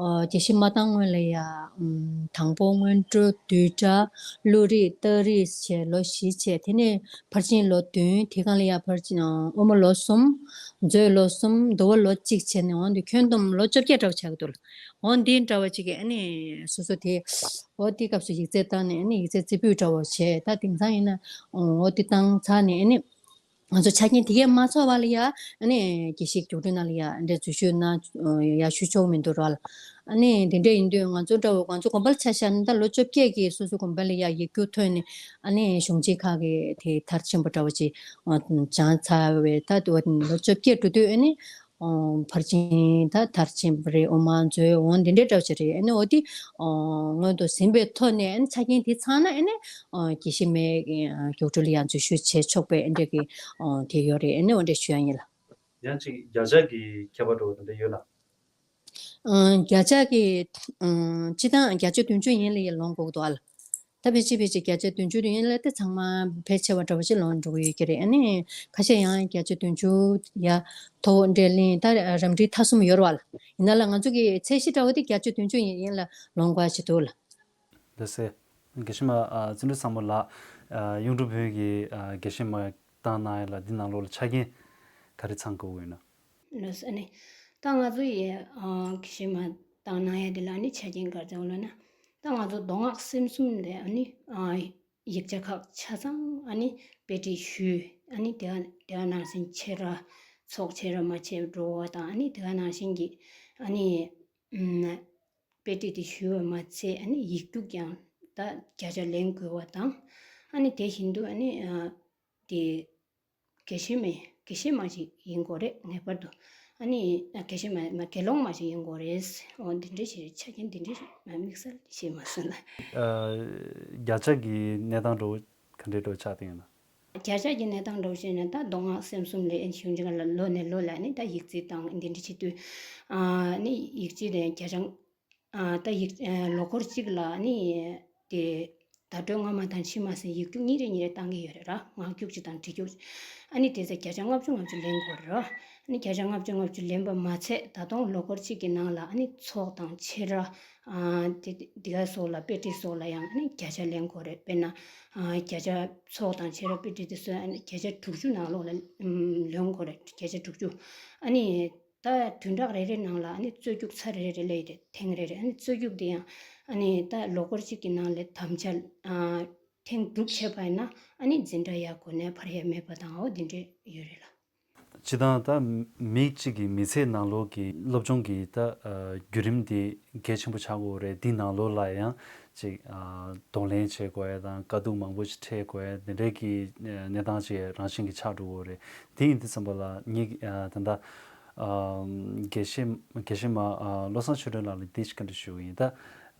ཨ་དགེ་བཤེས་མ་བཏང་སྔོན་ལ་ཡ་ཨམ་དང་པོ་སྔོན་འགྲོ་བསྡུས་གྲྭ་བློ་རིག་རྟགས་རིགས་བྱས་ལོ་བཞི་བྱས། དེ་ནས་ཕར་ཕྱིན་ལོ་བདུན། དེ་སྒང་ལ་ཡ་ཕར་ཕྱིན་ཨ་དབུ་མ་ལོ་གསུམ། མཛོད་ལོ་གསུམ། འདུལ་བ་ལོ་གཅིག་བྱས་ནས་འོང་དུས་ཁྱོན་བསྡོམས་ལོ་བཅོ་བརྒྱད་འདྲ་བོ་ཆགས་ཀྱི་འདུག་ལ། འོ་འདི་འདྲ་བ་ཅིག་གིས་ཨ་ནི་སོ་སོ་དེ་འོ་དེ་སྐབས་སུ་ཡིག་ཚད་བཏང་ནས་ཨ་ནི་ཡིག་ཚད་རྩེ་ཕུད་འདྲ་བོ་བྱས། ད་དེང་སང་ཡིན་ན་འོ་དེ་བཏང་ཚར་ནས་ཨ་ནི་ང་ཚོ་ཆ་རྐྱེན་དེ་གས་མ་ཚོར་བ་ལ་ཡ་ཨ་ནི་དགེ་བཤེས་རྒྱུགས་སྤྲོད་ནང་ལ་ཡ་འདྲ་འཛུལ་ཞུགས་གནང་ཡ་ཞུ་ཆོག་མི་འདུག་ར་ལ། ཨ་ནི་དེ་འདྲ་ཡིན་དུས་ང་ཚོ་འདྲ་བོ་ང་ཚོ་དགོན་པ་ལ་ཆ་བཞག་ན་ད་ལོ་བཅོ་བརྒྱད་ཀྱི་སོ་སོ་དགོན་པ་ལ་ཡ་ཡིག་རྒྱུགས་ཐོན་ནས་ཨ་ནི་གཞུང་ཆེན་ཁག་གི་དེ་མཐར་ཕྱིན་པ་འདྲ་བོ་ཅིག་སྦྱངས་ཚར་བའི་ད་ལོ་བཅོ་བརྒྱད་འགྲོ་དུས་ཨ་ནི། ཨོ་ཕར་ཕྱིན་ད་མཐར་ཕྱིན་པ་རེད། དབུ་མ་མཛོད་འོང་འདི་འདྲའི་འདྲ་བ་ཅིག་རེད། ཨ་ནི་འོ་དེ་ཨོ་སྔོན་དུ་ཟིན་པའི་ཐོག་ནས་ཨ་ནི་ཆ་རྐྱེན་དེ་ཚང་ན་ཨ་ནི་ཨོ་དགེ་བཤེས་མའི་རྒྱུགས་སྤྲོད་ལ་ཡང་འཛུལ་ཞུགས་བྱེད་ཆོག་པའི་ཨ་འདྲ་གི་ཨོ་དེ་ཡོད་རེད། ཨ་ནི་འོ་འདྲ་ཞུ་ཡ་ཡིན་ལ། ཡང་ཅིག་བརྒྱ་ཆ་གི་ཁྱད་པར་འདྲ་བོ་དེ་འདྲ་ཡོད་ལ། ཨ་བརྒྱ་ཆ་གི་ཨ་སྤྱིར་བཏང་བརྒྱ་ཆ་བདུན་ཅུ་ཡན་ལ་ཡ་ལོངས་དགོས་ཀྱི་འདུག་ཨ་ལ། ད་ཕལ་ཆེར་ཕལ་ཆེར་བརྒྱ་ཆ་བདུན་ཅུ་ཡན་ལ་དེ་ཚང་མ་ཕལ་ཆེ་བ་འདྲ་བོ་ཞིག་ལོངས་འགྲོ་གི་ཡོད་ཀྱི་རེད། ཨ་ནི་ཁ་ཤས་ཡང་བརྒྱ་ཆ་བདུན་ཅུ་ཡ་མཐོ་བོ་འདྲ་ལེན་ད་རབ་འབྲིང་ཐ་གསུམ་ཡོད་རེད་བ་ལ། ཡིན་ན་ལ་ང་ཚོ་གི་ཚད་གཞི་འདྲ་བོ་དེ་བརྒྱ་ཆ་བདུན་ཅུ་ཡན་ལ་ལོངས་དགོས་ཞིག་འདུག་ལ། ལགས་སེ། དགེ་བཤེས་མ་ཨ་བརྩོན་འགྲུས་བཟང་མོ་ལགས། ཨ་གཡུང་དྲུང་བོན་གྱི་ཨ་དགེ་བཤེས་མ་བཏང་གནང་ཡ་ལ་འདི་ནང་ལོགས་ལ་ཆ་རྐྱེན་ག་རེ་ཚང་དགོས་ཀྱི་ཡོད་ན། ལགས་སེ། ཨ་ནི་ད་ང་ཚོ་ཡི་ཨ་དགེ་བཤེས་མ་བཏང་གནང་ཡ་དེ་ལ་ཨ་ནི་ཆ་རྐྱེན་ག་རེ་ཚང་དགོས་ལབ་ན། ད་ང་ཚོ་མདོ་སྔགས་སེམས་གསུམ་དེ་ཨ་ནི་ཨ་ཡིག་ཆ་ཁག་ཆ་ཚང་ཨ་ནི་དཔེ་ཁྲིད་ཞུས། ཨ་ནི་དེ་དེ་ནང་བཞིན་འཆད་ར་ཚོགས་འཆད་ར་མ་འཆད་འགྲོ་བ་དང་། ཨ་ནི་དེ་ནང་བཞིན་གྱི་ཨ་ནི་ཨམ་དཔེ་ཁྲིད་དེ་ཞུས་པ་མ་ཚད་ཨ་ནི་ཡིག་རྒྱུགས་ཀྱང་ད་བརྒྱ་ཆ་ལེན་དགོས་པ་དང་། ཨ་ནི་དེ་བཞིན་དུ་ཨ་ནི་ཨ་དེ་དགེ་བཤེས་མའི་དགེ་བཤེས་མ་ཞིག་ཡིན་དགོས་རེད། ངེས་པར་དུ་ ཨ་ནི་དགེ་བཤེས་མ་མ་དགེ་སློང་མ་ཞིག་ཡིན་དགོས་རེད། འོ་འདི་འདྲ་ཞིག་རེད། ཆ་རྐྱེན་འདི་འདྲ་ཞིག་མ་དམིགས་བསལ་ཞིག་མ་སོང་ལ། ཨ། བརྒྱ་ཆ་གི་གནས་སྟངས་འདྲ་བོ་ག་འདྲའི་འདྲ་བོ་ཆགས་བསྡད་ཡོད་ན། བརྒྱ་ཆ་གི་གནས་སྟངས་འདྲ་བོ་བཤད་ན། ད་མདོ་སྔགས་སེམས་གསུམ་ལས་གཞུང་ཆེན་ལ་ལོ་ནས་ལོ་ལ་ནི་ད་ཡིག་རྩིས་དང་འདི་འདྲ་བྱེད་དུས། ཨ་ནི་ཡིག་རྩིས་དེ་བརྒྱ་ཆ། ཨ་ད་ཡིག་ཨ་ལོ་འཁོར་གཅིག་ལ་ནི་དེ་བརྡ་སྤྲོད་སྔ་མ་དང་ཕྱི་མ་ཟེར་ཡིག་རྒྱུགས་གཉིས་རེ་གཉིས་རེ་བཏང་གི་ཡོད་རེད་ར། ངག་རྒྱུགས་གཅིག་དང་བྲིས་རྒྱུགས་གཅིག་ཨ་ནི་དེ་ཚེ་བརྒྱ་ཆ་ལྔ་བཅུ་ལྔ་བཅུ་ལེན་དགོས་རེད་ར། ཨ་ནི་བརྒྱ་ཆ་ལྔ་བཅུ་ལྔ་བཅུ་ལེན་པ་མ་ཚད། ད་དུང་ལོ་འཁོར་གཅིག་གི་ནང་ལ་ཨ་ནི་ཚོགས་དང་ཆོས་ར། ཨ་དེ་འདི་ག་སོགས་ལ་དཔེ་ཁྲིད་སོགས་ལ་ཡང་ཨ་ནི་བརྒྱ་ཆ་ལེན་དགོས་རེད། དཔེར་ན་ཨ་བརྒྱ་ཆ་ཚོགས་དང་ཆོས་ར་དཔེ་ཁྲིད་དེ་ཚོ་ཨ་ནི་བརྒྱ་ཆ་དྲུག་ཅུ་ནང་ལོགས་ལ་ཨམ་ལེན་དགོས་རེད། བརྒྱ་ཆ་དྲུག་ཅུ། ཨ་ནི་ད་བདུན་ཕྲག་རེ་རེ་ནང་ལ་ཨ་ནི་རྩོད་རྒྱུགས་ཚར་རེ་རེ་སླེབས་ཡོད་རེད། ཐེངས་རེ་རེ། ཨ་ནི་རྩོད་རྒྱུགས་དེ་ཡང་ཨ་ནི་ད་ལོ་འཁོར་གཅིག་གི་ནང་ལ་དམ་བཅའ་ཨ་ཐེངས་དྲུག་བྱས་པ་ཡིན་ན་ཨ་ནི་འཛིན་གྲྭ་ཡར་གོ་ནས་ཕར་ཡར་མེད་པ་དང་འོ་འདི་འདྲས་ཡོད་རེད་ལ། སྤྱིར་བཏང་ད་མི་གཅིག་གི་མི་ཚེའི་ནང་ལོགས་ཀྱི་སློབ་སྦྱོང་གི་ད་ཨ་བརྒྱུད་རིམ་དེ་གལ་ཆེན་པོ་ཆགས་ཀྱི་ཡོད་རེད། འདི་ནང་ལོགས་ལ་ཡང་ཅིག་ཨ་གདོང་ལེན་བྱེད་དགོས་ཡ་དང་དཀའ་སྡུག་མང་པོ་ཞིག་འཕྲད་དགོས་ཡ་འདི་འདྲའི་གི་ཨ་གནས་སྟངས་ཅིག་རང་བཞིན་གྱིས་ཆགས་འགྲོ་གི་ཡོད་རེད། དེ་ཡིན་དུས་ཙམ་པ་ལ་ངས་ཨ་ད་ལྟ་ཨ་དགེ་བཤེས་དགེ་བཤེས་མ་ཨ་བློ་བཟང་ཆོས་སྒྲོན་ལགས་ལ་འདི་ཞིག་བཀའ་འདྲི་ཞུ་གི་ཡིན། ད་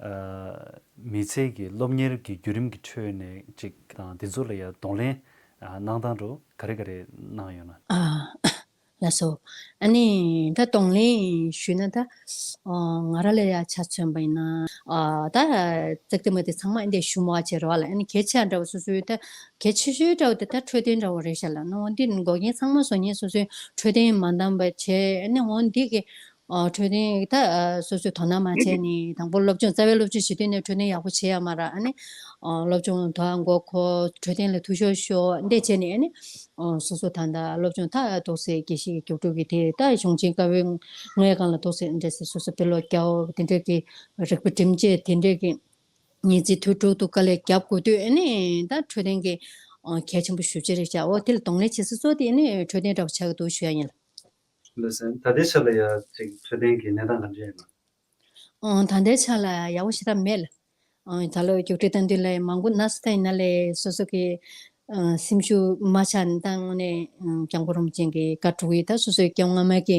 ཨ་མི་ཚེ་གི་སློབ་གཉེར་གྱི་བརྒྱུད་རིམ་གྱི་ཁྲོད་ནས་ཅིག་དང་དེ་ཚོ་ལ་ཡ་གདོང་ལེན་ཨ་གནང་སྟངས་འདྲ་བོ་ག་རེ་ག་རེ་གནང་ཡོད་ན། ཨ། ལགས་སོ། ཨ་ནི་ད་གདོང་ལེན་ཞུས་ན་ད་ཨ་ང་རང་ལ་ཡ་ཆ་མཚོན་པ་ཡིན་ན་ཨ་ད་ཙག་དེ་མ་དེ་ཚང་མ་འདི་ཞུ་མ་བྱེད་རོགས་ལ། ཨ་ནི་གལ་ཆེ་འདྲ་བོ་སོ་སོའི་ད་གལ་ཆེ་ཤོས་འདྲ་བོ་དེ་ད་འཕྲོད་བསྟེན་འདྲ་བོ་རེད་ཤག་ལ། ནོ་འདི་འགོག་རྐྱེན་ཚང་མ་བཟོ་མཁན་སོ་སོའི་འཕྲོད་བསྟེན་མ་འདང་བ་བྱས། ཨ་ནི་འོ་འདི་གི་ཨ་འཕྲོད་བསྟེན་ད་ཨ་སོ་སོའི་དོ་སྣང་མ་བྱས་ནས་དང་པོ་སློབ་སྦྱོང་རྩ་བའི་སློབ་སྦྱོང་བྱེད་དུས་ནས་འཕྲོད་བསྟེན་ཡག་པོ་བྱེད་ཡ་མ་ར། ཨ་ནི་ཨ་སློབ་སྦྱོང་དོ་ཨ་འགོ་ཁོ་འཕྲོད་བསྟེན་ལ་ཐུགས་ཤོར་ཤོར་འདི་བྱས་ནས། ཨ་ནི་ཨ་སོ་སོ་ད་ལྟ་སློབ་སྦྱོང་ད་ཏོག་ཙམ་དགེ་བཤེས་ཀྱི་རྒྱུགས་སྤྲོད་ཀྱི་དེ་ད་གཞུང་ཆེན་བཀའ་པོད་ལྔའི་སྒང་ལ་ཏོག་ཙམ་འདྲ་ཟེར་སོ་སོ་དཔེ་ཀློག་རྒྱག་དེ་འདྲ་གི་རིག་པ་སྒྲིམ་བྱས་དེ་འདྲ་གི་ཉིན་རྩིས་དུས་དྲུག་ཏུ་དཀའ་ལས་རྒྱབ་དགོས་དུས། ཨ་ནི་ད་འཕྲོད་བསྟེན་གྱི་ཨ་གལ་ཆེན་པོ་ཞེ་པོ་ཅིག་རེད་ཤག་འོ་དེ་ལ་གདོང་ལེན་བྱེད་ས་གཙོ་བོ་དེ་ཨ་ནི་འཕྲོད་བསྟེན་འདྲ་བོ་ཆགས་ཀྱི་འདུག་ཞུ་ཡ་ཡིན་ལ། ལགས་སོ། ད་ལྟའི་ཆ་ལ་ཡ་ཅིག་འཕྲོད་བསྟེན་གྱི་གནས་སྟངས་ག་འདྲ་ཡིན་ན། ཨང་། ད་ལྟའི་ཆ་ལ་ཡག་པོ་ཞེ་དྲག་མེད་ལ། ཨང་། ད་ལོ་རྒྱུགས་སྤྲོད་གཏོང་དུས་ལ་མང་པོ་ན་སོ་ད་ཡིན་ན་ལས་སོ་སོ་གི་ཨང་སེམས་ཤུགས་མ་ཆག་ནས་ད་དངོས་གནས་ཨང་སྐྱབས་མགོན་རིན་པོ་ཆེ་གི་བཀའ་དྲུག་གི་ད་སོ་སོའི་སྐྱབས་སྔ་མ་གི་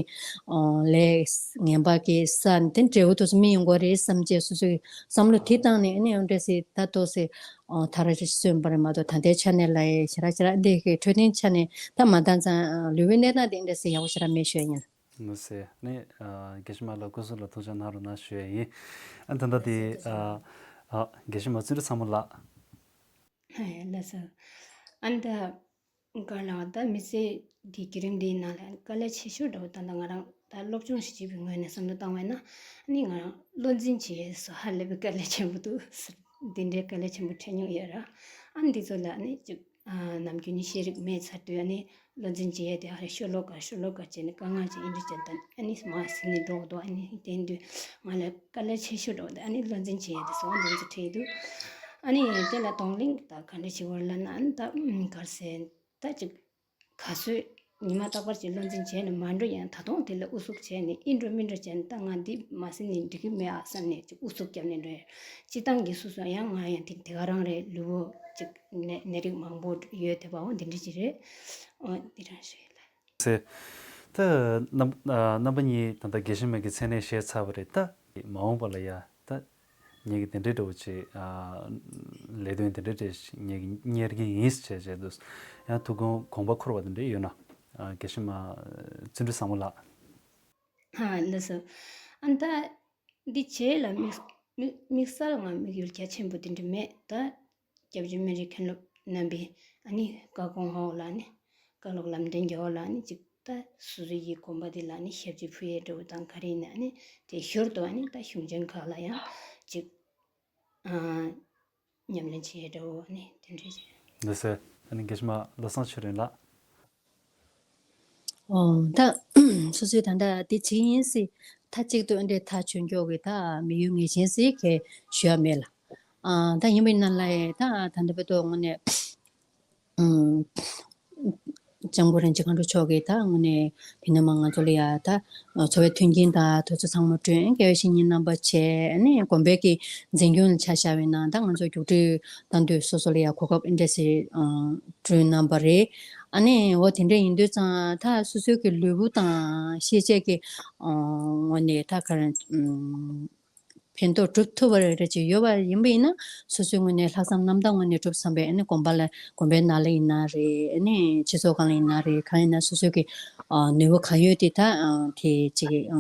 ཨང་ལས་ངན་པ་གི་ས་དེ་འབྲས་བུ་དུ་སྨིན་ཡོང་གི་རེད་བསམ་བྱས་སོ་སོའི་བསམ་བློ་དེ་བཏང་ནས་ཨ་ནི་ཨང་འདྲ་སེ་ད་ཏོག་ཙམ་ཨང་ཐ་ར་ཅིག་སོན་པ་རེད་མ་གཏོགས། ད་ལྟའི་ཆ་ནས་ལ་ཞེ་དྲག་ཞེ་དྲག་འདི་གི་འཕྲོད་བསྟེན་ཆ་ནས་ད་མ་བཏང་ཙང་ལུས་པོའི་གནས་སྟངས་དེ་འདྲ་སེ་ཡག་པོ་ཞེ་དྲག་མེད་ཞུ་ཡ་ཡིན། ལགས་སེ། ནི་ཨ་དགེ་བཤེས་མ་ལགས་སྐུ་གཟུགས་ལ་ཐུགས་ཅག་གནང་རོགས་གནང་ཞུ་ཡ་ཡིན། ཨ་ད་ལྟ་དེ་ཨ་ཨ་དགེ་བཤེས་མ་བརྩོན་འགྲུས་བཟང་མོ་ལགས། ལགས་སོ། ཨ་ནི་ད་ག་ལ་ད་མི་ཚེ་འདི་བརྒྱུད་རིམ་འདིའི་ནང་ལ་དཀའ་ལས་ཆེ་ཤོས་འདྲ་བོ་ད་ལྟ་ང་རང་ད་སློབ་སྦྱོང་ཞིག་བྱེད་པའི་ངོས་ནས་བསམ་བློ་བཏང་བས་ན། ཨ་ནི་ང་རང་བློ་འཛིན་བྱེད་ཡས་སུ་ཧ་ལས་པའི་དཀའ་ལས་ཆེན་པོ་འདུག་ཟེར། འདི་འདྲའི་དཀའ་ལས་ཆེན་པོ་འཕྲད་མྱོང་ཡོད་ར། ཨ་ནི་འདི་ཚོ་ལ་ཨ་ནི་ཅིག་ཨ་ནམ་རྒྱུན་ནས་ཤེས་རིག་མེད་ཚར་དུས་ཨ་ནི་བློ་འཛིན་བྱེད་ཡས་དེ་ཨ་རེ་ཤོ་ལོ་ཀ་ཤོ་ལོ་ཀ་བྱས་ནས་དཀའ་ངལ་ཅིག་ཨིན་འདྲ་བྱས་ད་ཨ་ནི་མ་ཟིན་ནས་འགྲོ་འདུག་ཨ་ནི་དེ་དུས་ང་ལ་དཀའ་ལས་ཆེ་ཤོས་འགྲོ་འདུག་ཨ་ནི་བློ་འཛིན་བྱེད་ཡས་དེ་སོང་འདི་ཚོ་འཕྲད་འདུག་ཨ་ནི་དེ་ལ་གདོང་ལེན་ད་ག་འདྲ་བྱེད་དགོས་ལབ་ན། ཨ་ནི་ད་ག་རེ་ཟེར་ད་ཅིག་ག་ཚོད་ཉི་མ་རྟག་པར་ཅིག་བློ་འཛིན་བྱས་ནས་མ་འགྲོ་ཡང་ད་དུང་དེ་ལ་ཨུ་ཚུགས་བྱས་ནས་ཨིན་འགྲོ་མིན་འགྲོ་བྱས་ནས་ད་ང་འདི་མ་ཟིན་ནས་འགྲིག་གི་མེད་ཨ་བསམ་ནས་ཅིག་ཨུ་ཚུགས་བརྒྱབ་ནས་འགྲོ་ཡ། སྤྱི་བཏང་གི་སོ་སོ་ཡང་ང་ཡང་དེ་དེ་ག་རང་རེད། ལུས་པོ་ཅིག་ནད་ནད་རིགས་མང་པོ་ཡོད་བསྡད་པའོ་འདི་འདྲ་ཅིག་རེད། ཨོ་འདི་རང་ཞིག་ལ། ཚེ། ད་རྣམ་ཨ་རྣམ་པ་གཉིས་ད་ལྟ་དགེ་བཤེས་མ་གི་མཚན་གནས་བཞེས་ཚར་བ་རེད། ད་མ་འོངས་པ་ལ་ཡ་ད་ངེད་ཀྱི་དེ་འདྲའི་འདྲ་བོ་ཅིག་ཨ་ལས་དོན་དེ་འདྲ་འདྲ་ཞིག་ངེད་ཀྱི་གཉེར་གྱི་ཡིན་ཟེར་བྱས་བྱས་འདུག་ཡང་ཐུགས་དགོངས་དགོངས་པ་འཁོར་བ་དེ་འདྲ་ཡོད་ན། ཨ་དགེ་བཤེས་མ་བརྩོན་འགྲུས་བཟང་མོ་ལགས། ཨ་ལགས་སོ། ཨ་ད་འདི་བྱས་ལ་དམིགས་དམིགས་དམིགས་བསལ་ང་དམིགས་ཡུལ་རྒྱ་ཆེན་པོ་དེ་འདྲ་མེད། ད་སྐྱབས་རྗེ་སྨན་རིའི་མཁན་སློབ་རྣམ་པས་ཨ་ནི་བཀའ་དགོངས་འོག་ལ་ནི་བཀའ་སློབ་ལམ་སྟོན་གྱི་འོག་ལ་ནི་ཅིག་ད་སོ་སོ་ཡི་དགོན་པ་འདི་ལ་ནི་ཞབས་ཕྱི་ཕུལ་ཡས་འདྲ་བོ་དང་ག་རེ་ཡིན་ན་ནི་དེ་ཞོར་དུ་ཨ་ནི་ད་གཞུང་ཆེན་ཁག་ལ་ཡང་ཅིག་ཨ་ཉམས་ལེན་བྱེད་ཡས་འདྲ་བོ་ནི་དེ་འདྲ་རེད། ལགས་སེ། ཨ་ནི་དགེ་བཤེས་མ་བློ་བཟང་ཆོས་སྒྲོན་ལགས། ཨོ་ད་སོ་སོས་ད་ལྟ་དེ་བྱེད་ཀྱི་ཡིན་ཟེར་མཐའ་གཅིག་ཏུ་འདྲེ་ཐག་ཆོད་མགྱོགས་ཀྱི་ད་དམིགས་ཡུལ་ངེས་ཅན་ཟེར་གྱི་ཞུ་ཡ་མེད་ལ། ཨ་ད་ཡིན་པ་ཡིན་ན་ལ་ཡ་ད་ད་ལྟ་བར་དུ་དངོས་གནས་ཨུམ་སྐྱབས་མགོན་རིན་ཆེན་མཁའ་འགྲོ་མཆོག་གིས་ད་དངོས་གནས་དེ་ནས་མ་ང་ཚོ་ལ་ཡ་ད་འཚོ་བའི་མཐུན་རྐྱེན་དང་དུས་ཚོད་ཚང་མ་བསྐྲུན། དགེ་བའི་བཤེས་གཉེན་རྣམ་པ་བྱས་ནས་དགོན་པའི་གི་འཛིན་སྐྱོང་ལ་ཆ་བཞག་པ་ཡིན་ན་ད་ང་ཚོ་རྒྱུགས་སྤྲོད་གཏོང་དུས་སོ་སོ་ལ་ཡ་གོ་སྐབས་འདྲ་ཞིག་ཨ་བསྐྲུན་གནང་པ་རེད། ཨ་ནི་འོ་དེ་འདྲ་ཡིན་དུས་ཙང་ད་སོ་སོའི་གི་ལུས་པོ་དང་ཤེས་བྱའི་གི་ཨ་ངོས་ནས་ད་ག་རེ་ཨམ་ཕན་ཐོགས་སྒྲུབ་ཐུབ་པ་རེ་རེ་ཅིག་ཡོད་པ་ཡིན་པ་ཡིན་ན་སོ་སོའི་ངོས་ནས་ལྷག་བསམ་རྣམ་དག་ངོས་ནས་སྒྲུབ་བསམ་པའི་ཨ་ནི་དགོན་པ་ལ་དགོན་པའི་ནང་ལ་ཡིན་ན་རེད། ཨ་ནི་སྤྱི་ཚོགས་སྒང་ལ་ཡིན་ན་རེད། གང་ཡིན་ན་སོ་སོའི་གི་ཨ་ནུས་པ་གང་ཡོད་དེ་ད་ཨ་དེ་ཅིག་ཨ་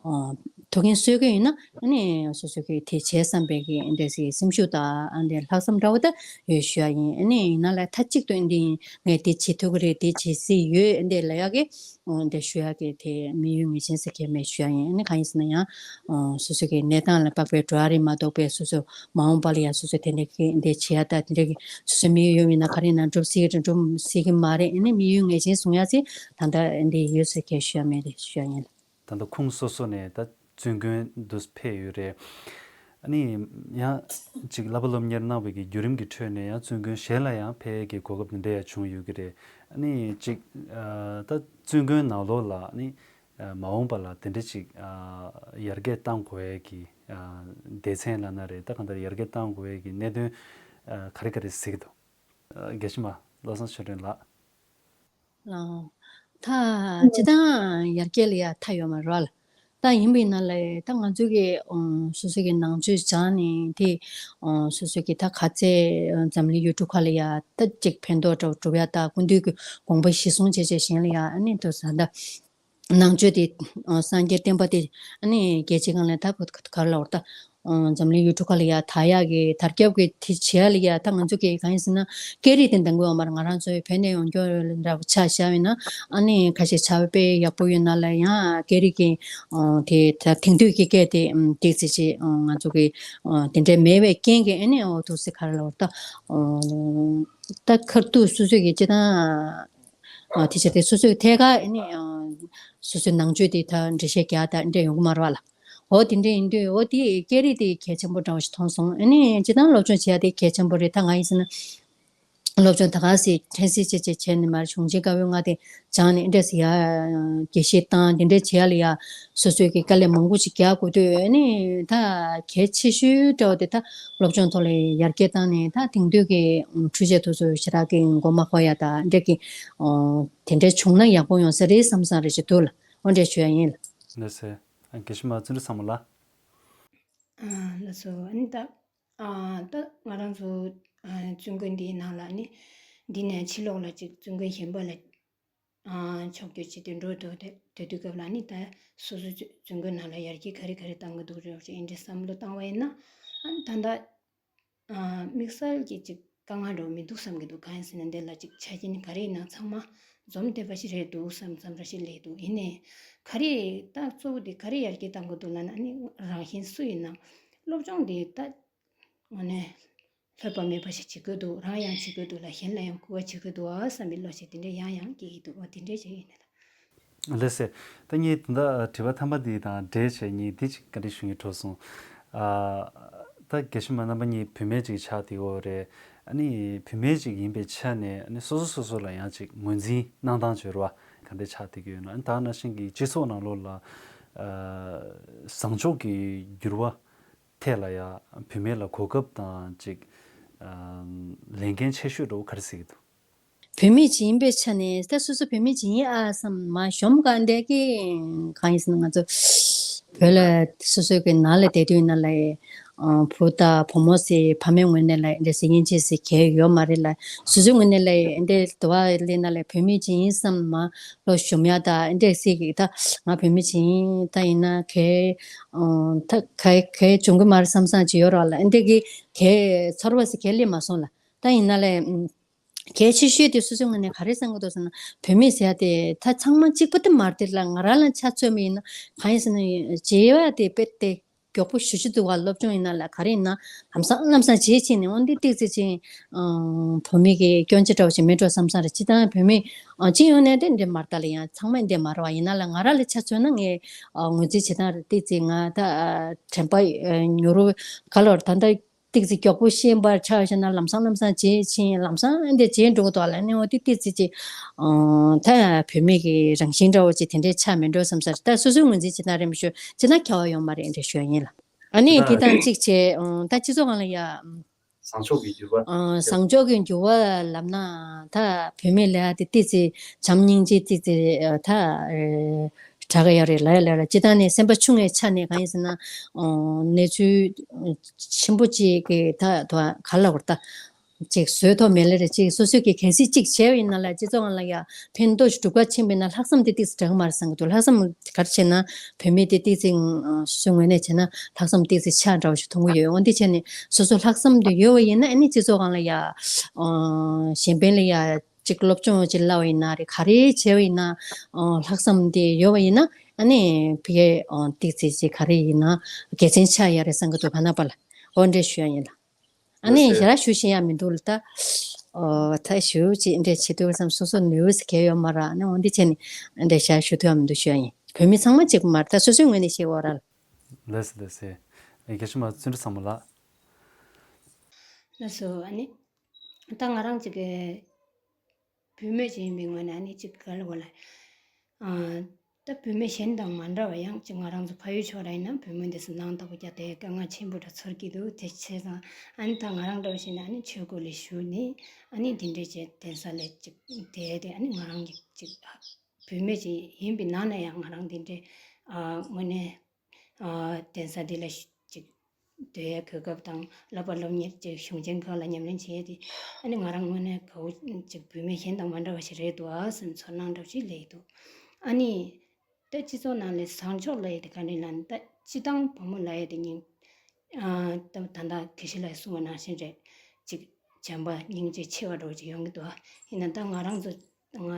ཨ་ཐུགས་འགན་གསོས་ཀྱི་ཡོད་ན་ཨ་ནི་སོ་སོ་གི་དེ་བྱས་བསམ་པའི་གི་ཨ་འདྲ་ཞིག་སེམས་ཤུགས་དང་ཨ་འདྲ་ལྷག་བསམ་འདྲ་བོ་ད་ཡོད་ཞུ་ཡ་ཡིན། ཨ་ནི་ཡིན་ན་ལ་མཐའ་གཅིག་ཏུ་ཨ་འདི་ཡིན་ངས་དེ་བྱེད་ཐུབ་ཀྱི་རེད། དེ་བྱེད་སྲིད་ཡོད་ཨ་འདྲ་ལབ་ཡ་གི་ཨ་འདྲ་ཞུ་ཡ་གི་དེ་དམིགས་ཡུལ་ངེས་ཅན་ཟེར་གྱི་མེད་ཞུ་ཡ་ཡིན། ཨ་ནི་གང་ཡིན་ཟེར་ན་ཡང་ཨ་སོ་སོ་གི་གནས་སྟངས་ལ་དཔག་པའི་འགྲོ་ཡ་རེད་མ་གཏོགས་པའི་སོ་སོ་མ་འོངས་པ་ལ་ཡང་སོ་སོ་དེ་འདྲ་གི་འདྲ་བྱེད་ཡ་ད་དེ་འདྲ་གི་སོ་སོ་དམིགས་ཡུལ་ཡོད་མིན་ན་ག་རེ་ཡིན་ན་འགྲུབ་སྲིད་ཀྱི་རེད་འགྲུབ་སྲིད་ཀྱི་མ་རེད། ཨ་ནི་དམིགས་ཡུལ་ངེས་ཅན་བཟུང་ཡ་ཟེར་ད་ལྟ་འདི་ཡོད་ཟེར་གྱི་ཞུ་ཡ་མེད་རེད་ཞུ་ཡ་ཡིན། ད་ལྟ་ཁུངས་སོ་སོ་ནས་ད་བཙུན་དགོན་དུ་ཕེབས་ཡོད་རེད། ཨ་ནི་ཡང་ཅིག་བསླབ་པ་སློབ་གཉེར་གནང་བའི་གི་བརྒྱུད་རིམ་གྱི་ཁྲོད་ནས་ཡང་བཙུན་དགོན་གཞན་ལ་ཡང་ཕེབས་ཀྱི་གོ་སྐབས་འདི་འདྲ་ཡང་བྱུང་ཡོད་ཀྱི་རེད། ཨ་ནི་ཅིག་ཨ་ད་བཙུན་དགོན་ནང་ལོགས་ལ་ཨ་ནི་ཨ་མ་འོངས་པ་ལ་དེ་འདྲ་ཅིག་ཨ་ཡར་རྒྱས་གཏང་དགོས་ཡས་ཀྱི་ཨ་སྡེ་ཚན་ལབ་ན་རེད། ད་གང་ལྟར་ཡར་རྒྱས་གཏང་དགོས་ཡས་ཀྱི་གནད་དོན་ཨ་ག་རེ་ག་རེ་གཟིགས་ཀྱི་འདུག་ཨ་དགེ་བཤེས་མ་བློ་བཟང་ཆོས་སྒྲོན་ལགས། ལགས། ད་སྤྱིར་བཏང་ཡར་རྒྱས་ལ་ཡ་མཐའ་ཡོད་མ་རེད་བ་ལ། ད་ཡིན་པ་ཡིན་ན་ལ་ད་ང་ཚོ་གི་ཨ་སོ་སོ་གི་ནང་ཆོས་སྦྱངས་ནས་དེ་ཨ་སོ་སོ་གི་ད་ག་ཚད་འཛམ་གླིང་ཡུལ་གྲུ་ཁག་ལ་ཡ་ད་ཅིག་ཕན་ཐོགས་འདྲ་བོ་སྒྲུབ་ཡ་ད་སྐུ་མདུན་གྱི་དགོངས་པ་གཞིར་བཟུང་བྱས་བྱས་གཞན་ལ་ཡ་ཨ་ནི་དུ་ས་ད་ནང་ཆོས་དེ་ཨ་སངས་རྒྱས་བསྟན་པ་དེ་ཨ་ནི་རྒྱལ་སྤྱིའི་སྒང་ལ་ད་ག་རེ་ལབ་དགོས་རེད། ད་ཨ་འཛམ་གླིང་ཡུལ་གྲུ་ཁག་ལ་ཡ་དར་ཡག་གི་དར་ཁྱབ་ཀྱི་དེ་བྱེད་ཡག་ལ་ཡ་ད་ང་ཚོ་གི་གང་ཡིན་ཟེར་ན་སྐད་རིགས་དེ་འདང་གི་ཡོད་མ་རེད། ང་རང་ཚོའི་བོད་ནས་ཡོང་རྒྱུ་འདྲ་བོ་ཆ་བཞག་ཡོད་ན་ཨ་ནི་ཁ་ཤས་ཆ་དཔེ་ཡག་པོ་ཡོད་ན་ལ་ཡང་སྐད་རིགས་ཀྱི་ཨ་དེ་ད་དེང་དུས་ཀྱི་སྐད་དེ་ཨ་ཏོག་ཙམ་ཅིག་ཨ་ང་ཚོ་གི་ཨ་དེ་འདྲ་མེད་པའི་རྐྱེན་གྱིས་ཨ་ནི་འོ་ཐུགས་སྲས་ག་རེ་ལབ་དགོས་རེད། ད་ཨ་ད་ཁ་ཐུག་སོ་སོ་གི་སྤྱིར་བཏང་ཨ་དེ་བྱས་ཏེ་སོ་སོའི་ཐད་ཀར་ཨ་ནི་ཨ་སོ་སོའི་ནང་ཆོས་དེ་ད་འགྲེལ་བཤད་རྒྱག་ད་འདྲ་ཡོང་གི་མ་རེད་བ་ལ། འོ་དེ་འདྲ་ཡིན་དུས་འོ་དེ་སྐད་རིགས་དེ་གལ་ཆེན་པོ་འདྲ་བོ་ཞིག་མཐོང་སོང་། ཨ་ནི་སྤྱིར་བཏང་སློབ་སྦྱོང་བྱེད་ཡ་དེ་གལ་ཆེན་པོ་རེད། ད་ང་ཡིན་ཟེར་ན་སློབ་སྦྱོང་ད་ག་སེ་ཕྲན་སེ་བྱས་བྱས་བྱས་ནས་མར་གཞུང་ཆེན་བཀའ་པོད་ལྔ་དེ་སྦྱངས་ནས་འདྲ་ཟེར་ཡ་དགེ་བཤེས་བཏང་དེ་འདྲ་བྱེད་ཡ་ལ་ཡ་སོ་སོའི་གི་དཀའ་ལས་མང་པོ་ཞིག་རྒྱག་དགོས་དུས་ཨ་ནི་ད་གལ་ཆེ་ཤོས་འདྲ་བོ་དེ་ད་སློབ་སྦྱོང་ཐོག་ལ་ཡར་རྒྱས་བཏང་ནས་ད་དེང་དུས་ཀྱི་འཕྲུལ་ཆས་དེ་ཚོ་ཞེ་དྲག་གི་མགོ་མ་འཁོར་ཡ་ད་འདྲ་གི་དེ་འདྲ་བྱུང་ན་ཡག་པོ་ཡོང་ས་རེད་བསམ་བསམ་རེ་ཞིག་འདུག་ལ། འོ་འདྲ་ཞུ་ཡ་ཡིན་ལ། ལགས་སེ། ཨ་དགེ་བཤེས་མ་བརྩོན་འགྲུས་བཟང་མོ་ལགས། ཨ་ལགས་སོ། ཨ་ནི་ད་ཨ་ད་ང་རང་ཚོ་ཨ་བཙུན་དགོན་འདིའི་ནང་ལ་ནི་འདི་ནས་ཕྱི་ལོགས་ལ་ཅིག་བཙུན་དགོན་གཞན་པ་ལ་ཨ་ཕྱོགས་བསྐྱོད་བྱེད་དུ་འགྲོ་འདུག་དེ་དེ་དུས་སྐབས་ལ་ནི་ད་སོ་སོ་བཙུན་དགོན་ནང་ལ་ཡར་རྒྱས་ག་རེ་ག་རེ་གཏང་གི་འདུག་རེད་ཅེས་འདི་འདྲའི་བསམ་བློ་བཏང་བ་ཡིན་ན་ཨ་ནི་ད་ལྟ་ཨ་དམིགས་བསལ་གྱི་ཅིག་དཀའ་ངལ་འདྲ་བོ་མི་འདུག་བསམ་གྱི་འདུག་གང་ཡིན་ཟེར་ན་འདི་ལ་ཅིག་ཆ་རྐྱེན་ག་རེ་ཡིན་ན་ཚང་མ་འཛོམས་བསྡད་པ་ཞིག་རེད་འདུག་བསམ་བསམ་ར་ཞིག་སླེབས་འདུག་ཡིན་ནའི་ག་རེ་ད་གཙོ་བོ་དེ་ག་རེ་ཡར་རྒྱས་གཏང་དགོས་འདུག་ལབ་ན་ཨ་ནི་རང་བཞིན་སུ་ཡིན་ནའང་སློབ་སྦྱོང་དེ་ད་དངོས་གནས་ལྷོད་པ་མེད་པ་ཞིག་བྱེད་དགོས་འདུག་རང་ཡང་བྱེད་དགོས་འདུག་ལ་གཞན་ལ་ཡང་སྐུལ་བ་བྱེད་དགོས་འདུག་ཨ་བསམ་པའི་བློ་ཞིག་དེ་འདྲ་ཡང་ཡང་སྐྱེ་གི་འདུག་འོ་དེ་འདྲ་ཞིག་ཡིན་ནི་ལ། ལགས་སེ། ད་ངས་ད་ལྟ་དྲི་བ་ཐ་མ་འདི་དང་འབྲེལ་བྱས་ངས་འདི་ཅིག་བཀའ་འདྲི་ཞུ་སྙིང་བྲོ་སོང་། ཨ་ད་དགེ་བཤེས་མ་རྣམ་པ་གཉིས་བུད་མེད་ཅིག་ཆགས་བསྡད་ཡོད་རེད། ཨ་ནི་བུད་མེད་ཅིག་ཡིན་པའི་ཆ་ནས་ཨ་ནི་སོ་སོ་སོ་སོ་ལ་ཡང་ཅིག་ངོས་འཛིན་གནང་སྟངས་བྱོས་ར་བ་ག་འདྲ་ཆགས་བསྡད་ཀྱི་ཡོད་ན། ཨ་ནི་ད་ནང་བཞིན་གྱི་སྤྱི་ཚོགས་ནང་ལོགས་ལ་ཨ་བཟང་ཕྱོགས་ཀྱི་འགྱུར་བ་ཐད་ལ་ཡང་བུད་མེད་ལ་གོ་སྐབས་དང་ཅིག་ཨ་ལས་འགན་ཆེ་ཤོས་འདྲ་བོ་ག་རེ་གཟིགས་ཀྱི་འདུག་བུད་མེད་ཅིག་ཡིན་པའི་ཆ་ནས་ད་སོ་སོ་བུད་མེད་ཅིག་ཡིན་ཨ་བསམ་མ་གཞོམ་ག་འདྲ་གི་གང་ཡིན་ཟེར་ན་ང་ཚོ་བོད་ལ་སོ་སོའི་གི་ནང་ལ་བསྡད་དུས་ན་ལ་ཨ་བུ་དང་བུ་མོ་ཟེར་ཕ་མའི་ངོས་ནས་ལ་འདྲ་ཟེར་ཡིན་ཅེས་ཟེར་གལ་ཡོད་མ་རེད་ལ། སོ་སོའི་ངོས་ནས་ལ་འདྲ་དུ་བ་ལས་ན་ལ་བུད་མེད་ཅིག་ཡིན་བསམ་མ་བློ་གཞོམ་ཡ་ད་འདྲ་ཟེར་གི་ད་ང་བུད་མེད་ཅིག་ཡིན་ད་ཡིན་ན་གལ་ཨ་ད་གལ་གལ་བྱུང་གི་མ་རེད་བསམ་བསམ་ཅིག་ཡོད་ར་ལ་འདྲ་གི་གལ་ཚོར་བ་ཟེར་གལ་སླེབས་མ་སོང་ལ་ད་ཡིན་ན་ལ། གལ་ཆེ་ཤོས་དེ་སོ་སོའི་ངོས་ནས་ག་རེ་བསམ་གྱི་འདུག་ཟེར་ན་བུད་མེད་ཟེར་ཡ་དེ་ད་ཚང་མ་གཅིག་པ་དེ་མ་རེད་ལ། ང་རང་ལ་ཆ་མཚོན་པ་ཡིན་ན་གང་ཡིན་ཟེར་ན་བྱེད་ཡ་དེ་དཔེ་དེ་མགྱོགས་པོ་ཞེ་པོ་ཅིག་འདུག་བ། སློབ་སྦྱོང་ཡིན་ན་ལ་ག་རེ་ཡིན་ན་ལམ་སང་ལམ་སང་བྱེད་ཕྱིན་ནས་འོན་ཏེ་ཏོག་ཙམ་ཅིག་བུད་མེད་ཀྱི་སྐྱོན་ཆ་འདྲ་བོ་ཞིག་མེད་འགྲོ་བསམ་བསམ་རེད། སྤྱིར་བཏང་བུད་མེད་སྤྱི་ཡོངས་ནས་དེ་འདྲ་མ་རེད་ད་ལ། ཡང་ཚང་མ་འདྲ་མ་རེད་བ། ཡིན་ན་ལ་ང་རང་ལ་ཆ་མཚོན་ན་ངས་ངོས་འཛིན་བྱེད་སྟངས་རེད། ཏོག་ཙམ་ང་ད་དྲན་པ་ཉུང་རུ་ག་ལོར་ད་ལྟ། ཏོག་ཙམ་མགྱོགས་པོ་ཤེས་པར་ཆགས་ཤེ་ན་ལམ་སང་ལམ་སང་བྱེད་ཕྱིན་ལམ་སང་འདི་བྱེད་འགྲོ་གི་འདུག་ལ་ནི་འོ་དེ་ཏོག་ཙམ་ཅིག་ཨང་ད་བུད་མེད་ཀྱི་རང་བཞིན་འདྲ་བོ་ཅིག་དེ་འདྲའི་ཆགས་མི་འགྲོ་བསམ་ས་རེད། ད་སོ་སོའི་ངོས་འཛིན་བྱེད་སྟངས་རེད་མི་ཤོད་ཅི་ན་ཁྱད་པར་ཡོད་མ་རེད་འདྲ་ཤོད་ཡིན་ལ། ཨ་ནི་དེ་དང་གཅིག་བྱས་ཨང་ད་སྤྱི་ཚོགས་སྒང་ལ་ཡ་ བཟང་ཕྱོགས་ཀྱི་འགྱུར་བ། ཨ། བཟང་ཕྱོགས་ཀྱི་འགྱུར་བ་ལབ་ན། ད་བུད་མེད་ལབ་ཡ་དེ་ཏོག་ཙམ་བྱམས་སྙིང་རྗེ་ཏོག་ཙམ་ད་དྲག་གི་ཡོད་རེད་ལབ་ཡ་ལབ་ཡ། སྤྱིར་བཏང་ནས་སེམས་པ་ཆུང་བའི་ཆ་ནས། གང་ཡིན་ཟེར་ན། ཨ། གནས་ཚུལ་ཆེན་པོ་གཅིག་གི་ད་དུ་ག་ལབ་དགོས་རེད། ད་ཅིག་བཟོད་ཐོག་མེད་ལེ་རེད། ཅིག་སོ་སོས་ཀྱི་གལ་སྲིད་ཅིག་བྱས་པ་ཡིན་ན་ལ། སྤྱི་ཚོགས་ནང་ལ་ཡ་ཕན་ཐོགས་ཤིག་སྒྲུབ་ག་ཕྱིན་པ་ཡིན་ན། ལྷག་བསམ་དེ་ཏོག་ཙམ་དྲག་གི་མ་རེད་བསམ་གྱི་འདུག། ལྷག་བསམ་ག་རེ་བྱས་ན། བུད་མེད་དེ་ཏོག་ཙམ་སོ་སོའི་ངོས་ནས་བྱས་ན་ལྷག་བསམ་ཏོག་ཙམ་ཆག་འདྲ་བོ་ཞིག་མཐོང་གི་ཡོད། འོན་ཏེ་བྱས་ནས་སོ་སོ་ལྷག་བསམ་དེ་ཡོད་པ་ཡིན་ན། ཨ་ནི་སྤྱི་ཚོགས་སྒང་ལ་ཡ་གཞན་ཕན་ལ་ཡ་ཅིག་སློབ་སྦྱོང་ཅིག་བསླབ་པ་ཡིན་ན་རེད། ག་རེ་བྱས་པ་ཡིན་ན་ལྷག་བསམ་དེ་ཡོད་པ་ཡིན་ན། ཨ་ནི་ཕ་གིར་ཏོག་ཙམ་ཅིག་ག་རེ་ཡིན་ན་དགེ་མཚན་ཆགས་ཡ་རེད་བསམ་གྱི་འདུག། བར་ན་བར་ལ་འོ་འདྲ་ཞུ་ཡ་ཡིན་ལ། ཨ་ནི་ཞེ་དྲག་ཞུ་ཤེས་ཡ་མི་འདུག་ལ། ད་ཨོ་ད་ཞུ་ཅིག་འདྲ་བྱེད་དུས་བསམ། སོ་སོ་ནུས་ས་གལ་ཡོད་མ་ར། ཨ་ནི་འོ་འདི་བྱས་ནས་འདྲ་ཞག་ཞུ་ཐུབ་ཡ་མི་འདུག་ཞུ་ཡ་ཡིན། བོད་མི་ཚང་མ་གཅིག་པ་མ་རེད། ད་སོ་སོའི་ངོས་ནས་བཤད་འོ་ར་ལ། ལགས་སོ་ལགས་སོ། ཨེ། དགེ་བཤེས་མ་བརྩོན་འགྲུས་བཟང་མོ་ལགས། ལགས་སོ། ཨ་ནི་ད་ང་རང་གཅིག་གི་བུད་མེད་ཅིག་ཡིན་པའི་ངོས་ནས། ཨ་ནི་གཅིག་ག་ལ་གོ་ལ། ཨ། ད་བུད་མེད་གཞན་དང་མ་འདྲ་བ་ཡང་གཅིག་ང་རང་ཚོ་ཕ་ཡུལ་ཕྱོགས་ར་ཡིན་ན་བུད་མེད་འདི་ཚོ་ནང་ལྟ་བུ་རྒྱ་དེ་དཀའ་ངལ་ཆེན་པོ་འདྲ་ཚོར་གྱི་འདུག། དེ་བྱས་ཙང་ཨ་ནི་ད་ང་རང་འདྲ་བ་ཞིག་ན། ཨ་ནི་ཆོས་སྒོ་ལ་ཞུགས་ནས། ཨ་ནི་འདི་འདྲའི་བྱས་གདན་ས་ལ་གཅིག་བསྡད་དེ། ཨ་ནི་ང་རང་གི་གཅིག་བུད་མེད་ཅིག་ཡིན་པའི་ནང་ནས་ཡང་ང་རང་འདི་འདྲའི། ཨ། དངོས་གནས། ཨ། གདན་ས་འདི་ལ་ཞུ་གཅིག་སྡོད་ཡའི་གོ་སྐབས་དང་། བསླབ་པ་སློབ་གཉེར་ཅིག་གཞུང་ཆེན་ཁག་ལ་ཉམས་ལེན་བྱས་ཏེ། ཨ་ནི་ང་རང་དངོས་གནས་དགའ་བོ་ཅིག་བུད་མེད་གཞན་དང་མ་འདྲ་བ་ཞིག་རེད་འདུག་ཨ་བསམ་ཚོར་སྣང་འདྲ་བོ་ཞིག་སླེབས་འདུག། ཨ་ནི་ད་སྤྱི་ཚོགས་ནང་ལ་བཟང་ཕྱོགས་ལབ་ཡ་དེ་ག་རེ་ལབ་ན། ད་སྤྱིར་བཏང་བུ་མོ་ལབ་ཡ་དེ་ཉིད། ཨ། ད་ད་ལྟ་དགེ་བཤེས་ལགས་གསུངས་པ་ནང་བཞིན་རེད། ཅིག་བྱམས་པ་སྙིང་རྗེ་ཆེ་བ་འདྲ་བོ་ཅིག་ཡོང་གི་འདུག། ཨ། ཡིན་ན་ད་ང་རང་ཚོ་ང་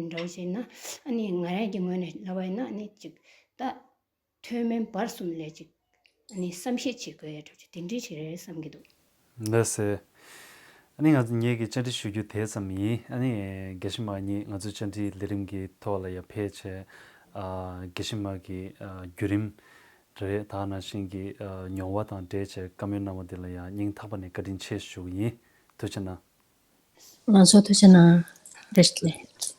འདྲ་བོ་ཞིག་ཡིན་ན། ཨ་ནི་ང་རང་གི་ངོས་ནས་ལབ་པ་ཡིན་ན། ཨ་ནི་ཅིག་ད་མཐོ་དམན་བར་གསུམ་ལ་ཅིག་ཨ་ནི་བསམ་ཤེས་བྱེད་དགོས་ཡ་འདྲ་བོ་ཅིག་དེ་འདྲའི་ཞིག་རེད་བསམ་གྱི་འདུག། ལགས་སོ། ཨ་ནི་ང་ཚོ་ངེད་ཀྱི་བཅར་འདྲི་ཞུ་རྒྱུ་དེ་ཙམ་ཡིན། ཨ་ནི་དགེ་བཤེས་མ་གཉིས་ང་ཚོའི་བཅར་འདྲིའི་ལས་རིམ་གྱི་ཐོག་ལ་ཡར་ཕེབས་བྱས། ཨ། དགེ་བཤེས་མ་གི། ཨ། བརྒྱུད་རིམ་རེད། ད་ནང་བཞིན་གྱི། ཨ། མྱོང་བ་དང་འབྲེལ་བྱས་བཀའ་མོལ་གནང་བ་འདི་ལ་ཡང་སྙིང་ཐག་པ་ནས་བཀའ་དྲིན་ཆེ་ཞུ་གི་ཡིན། ཐུགས་རྗེ་གནང་། ང་ཚོ་ཐུགས་རྗེ་གནང་། བཀྲ་ཤིས་བདེ་ལེགས།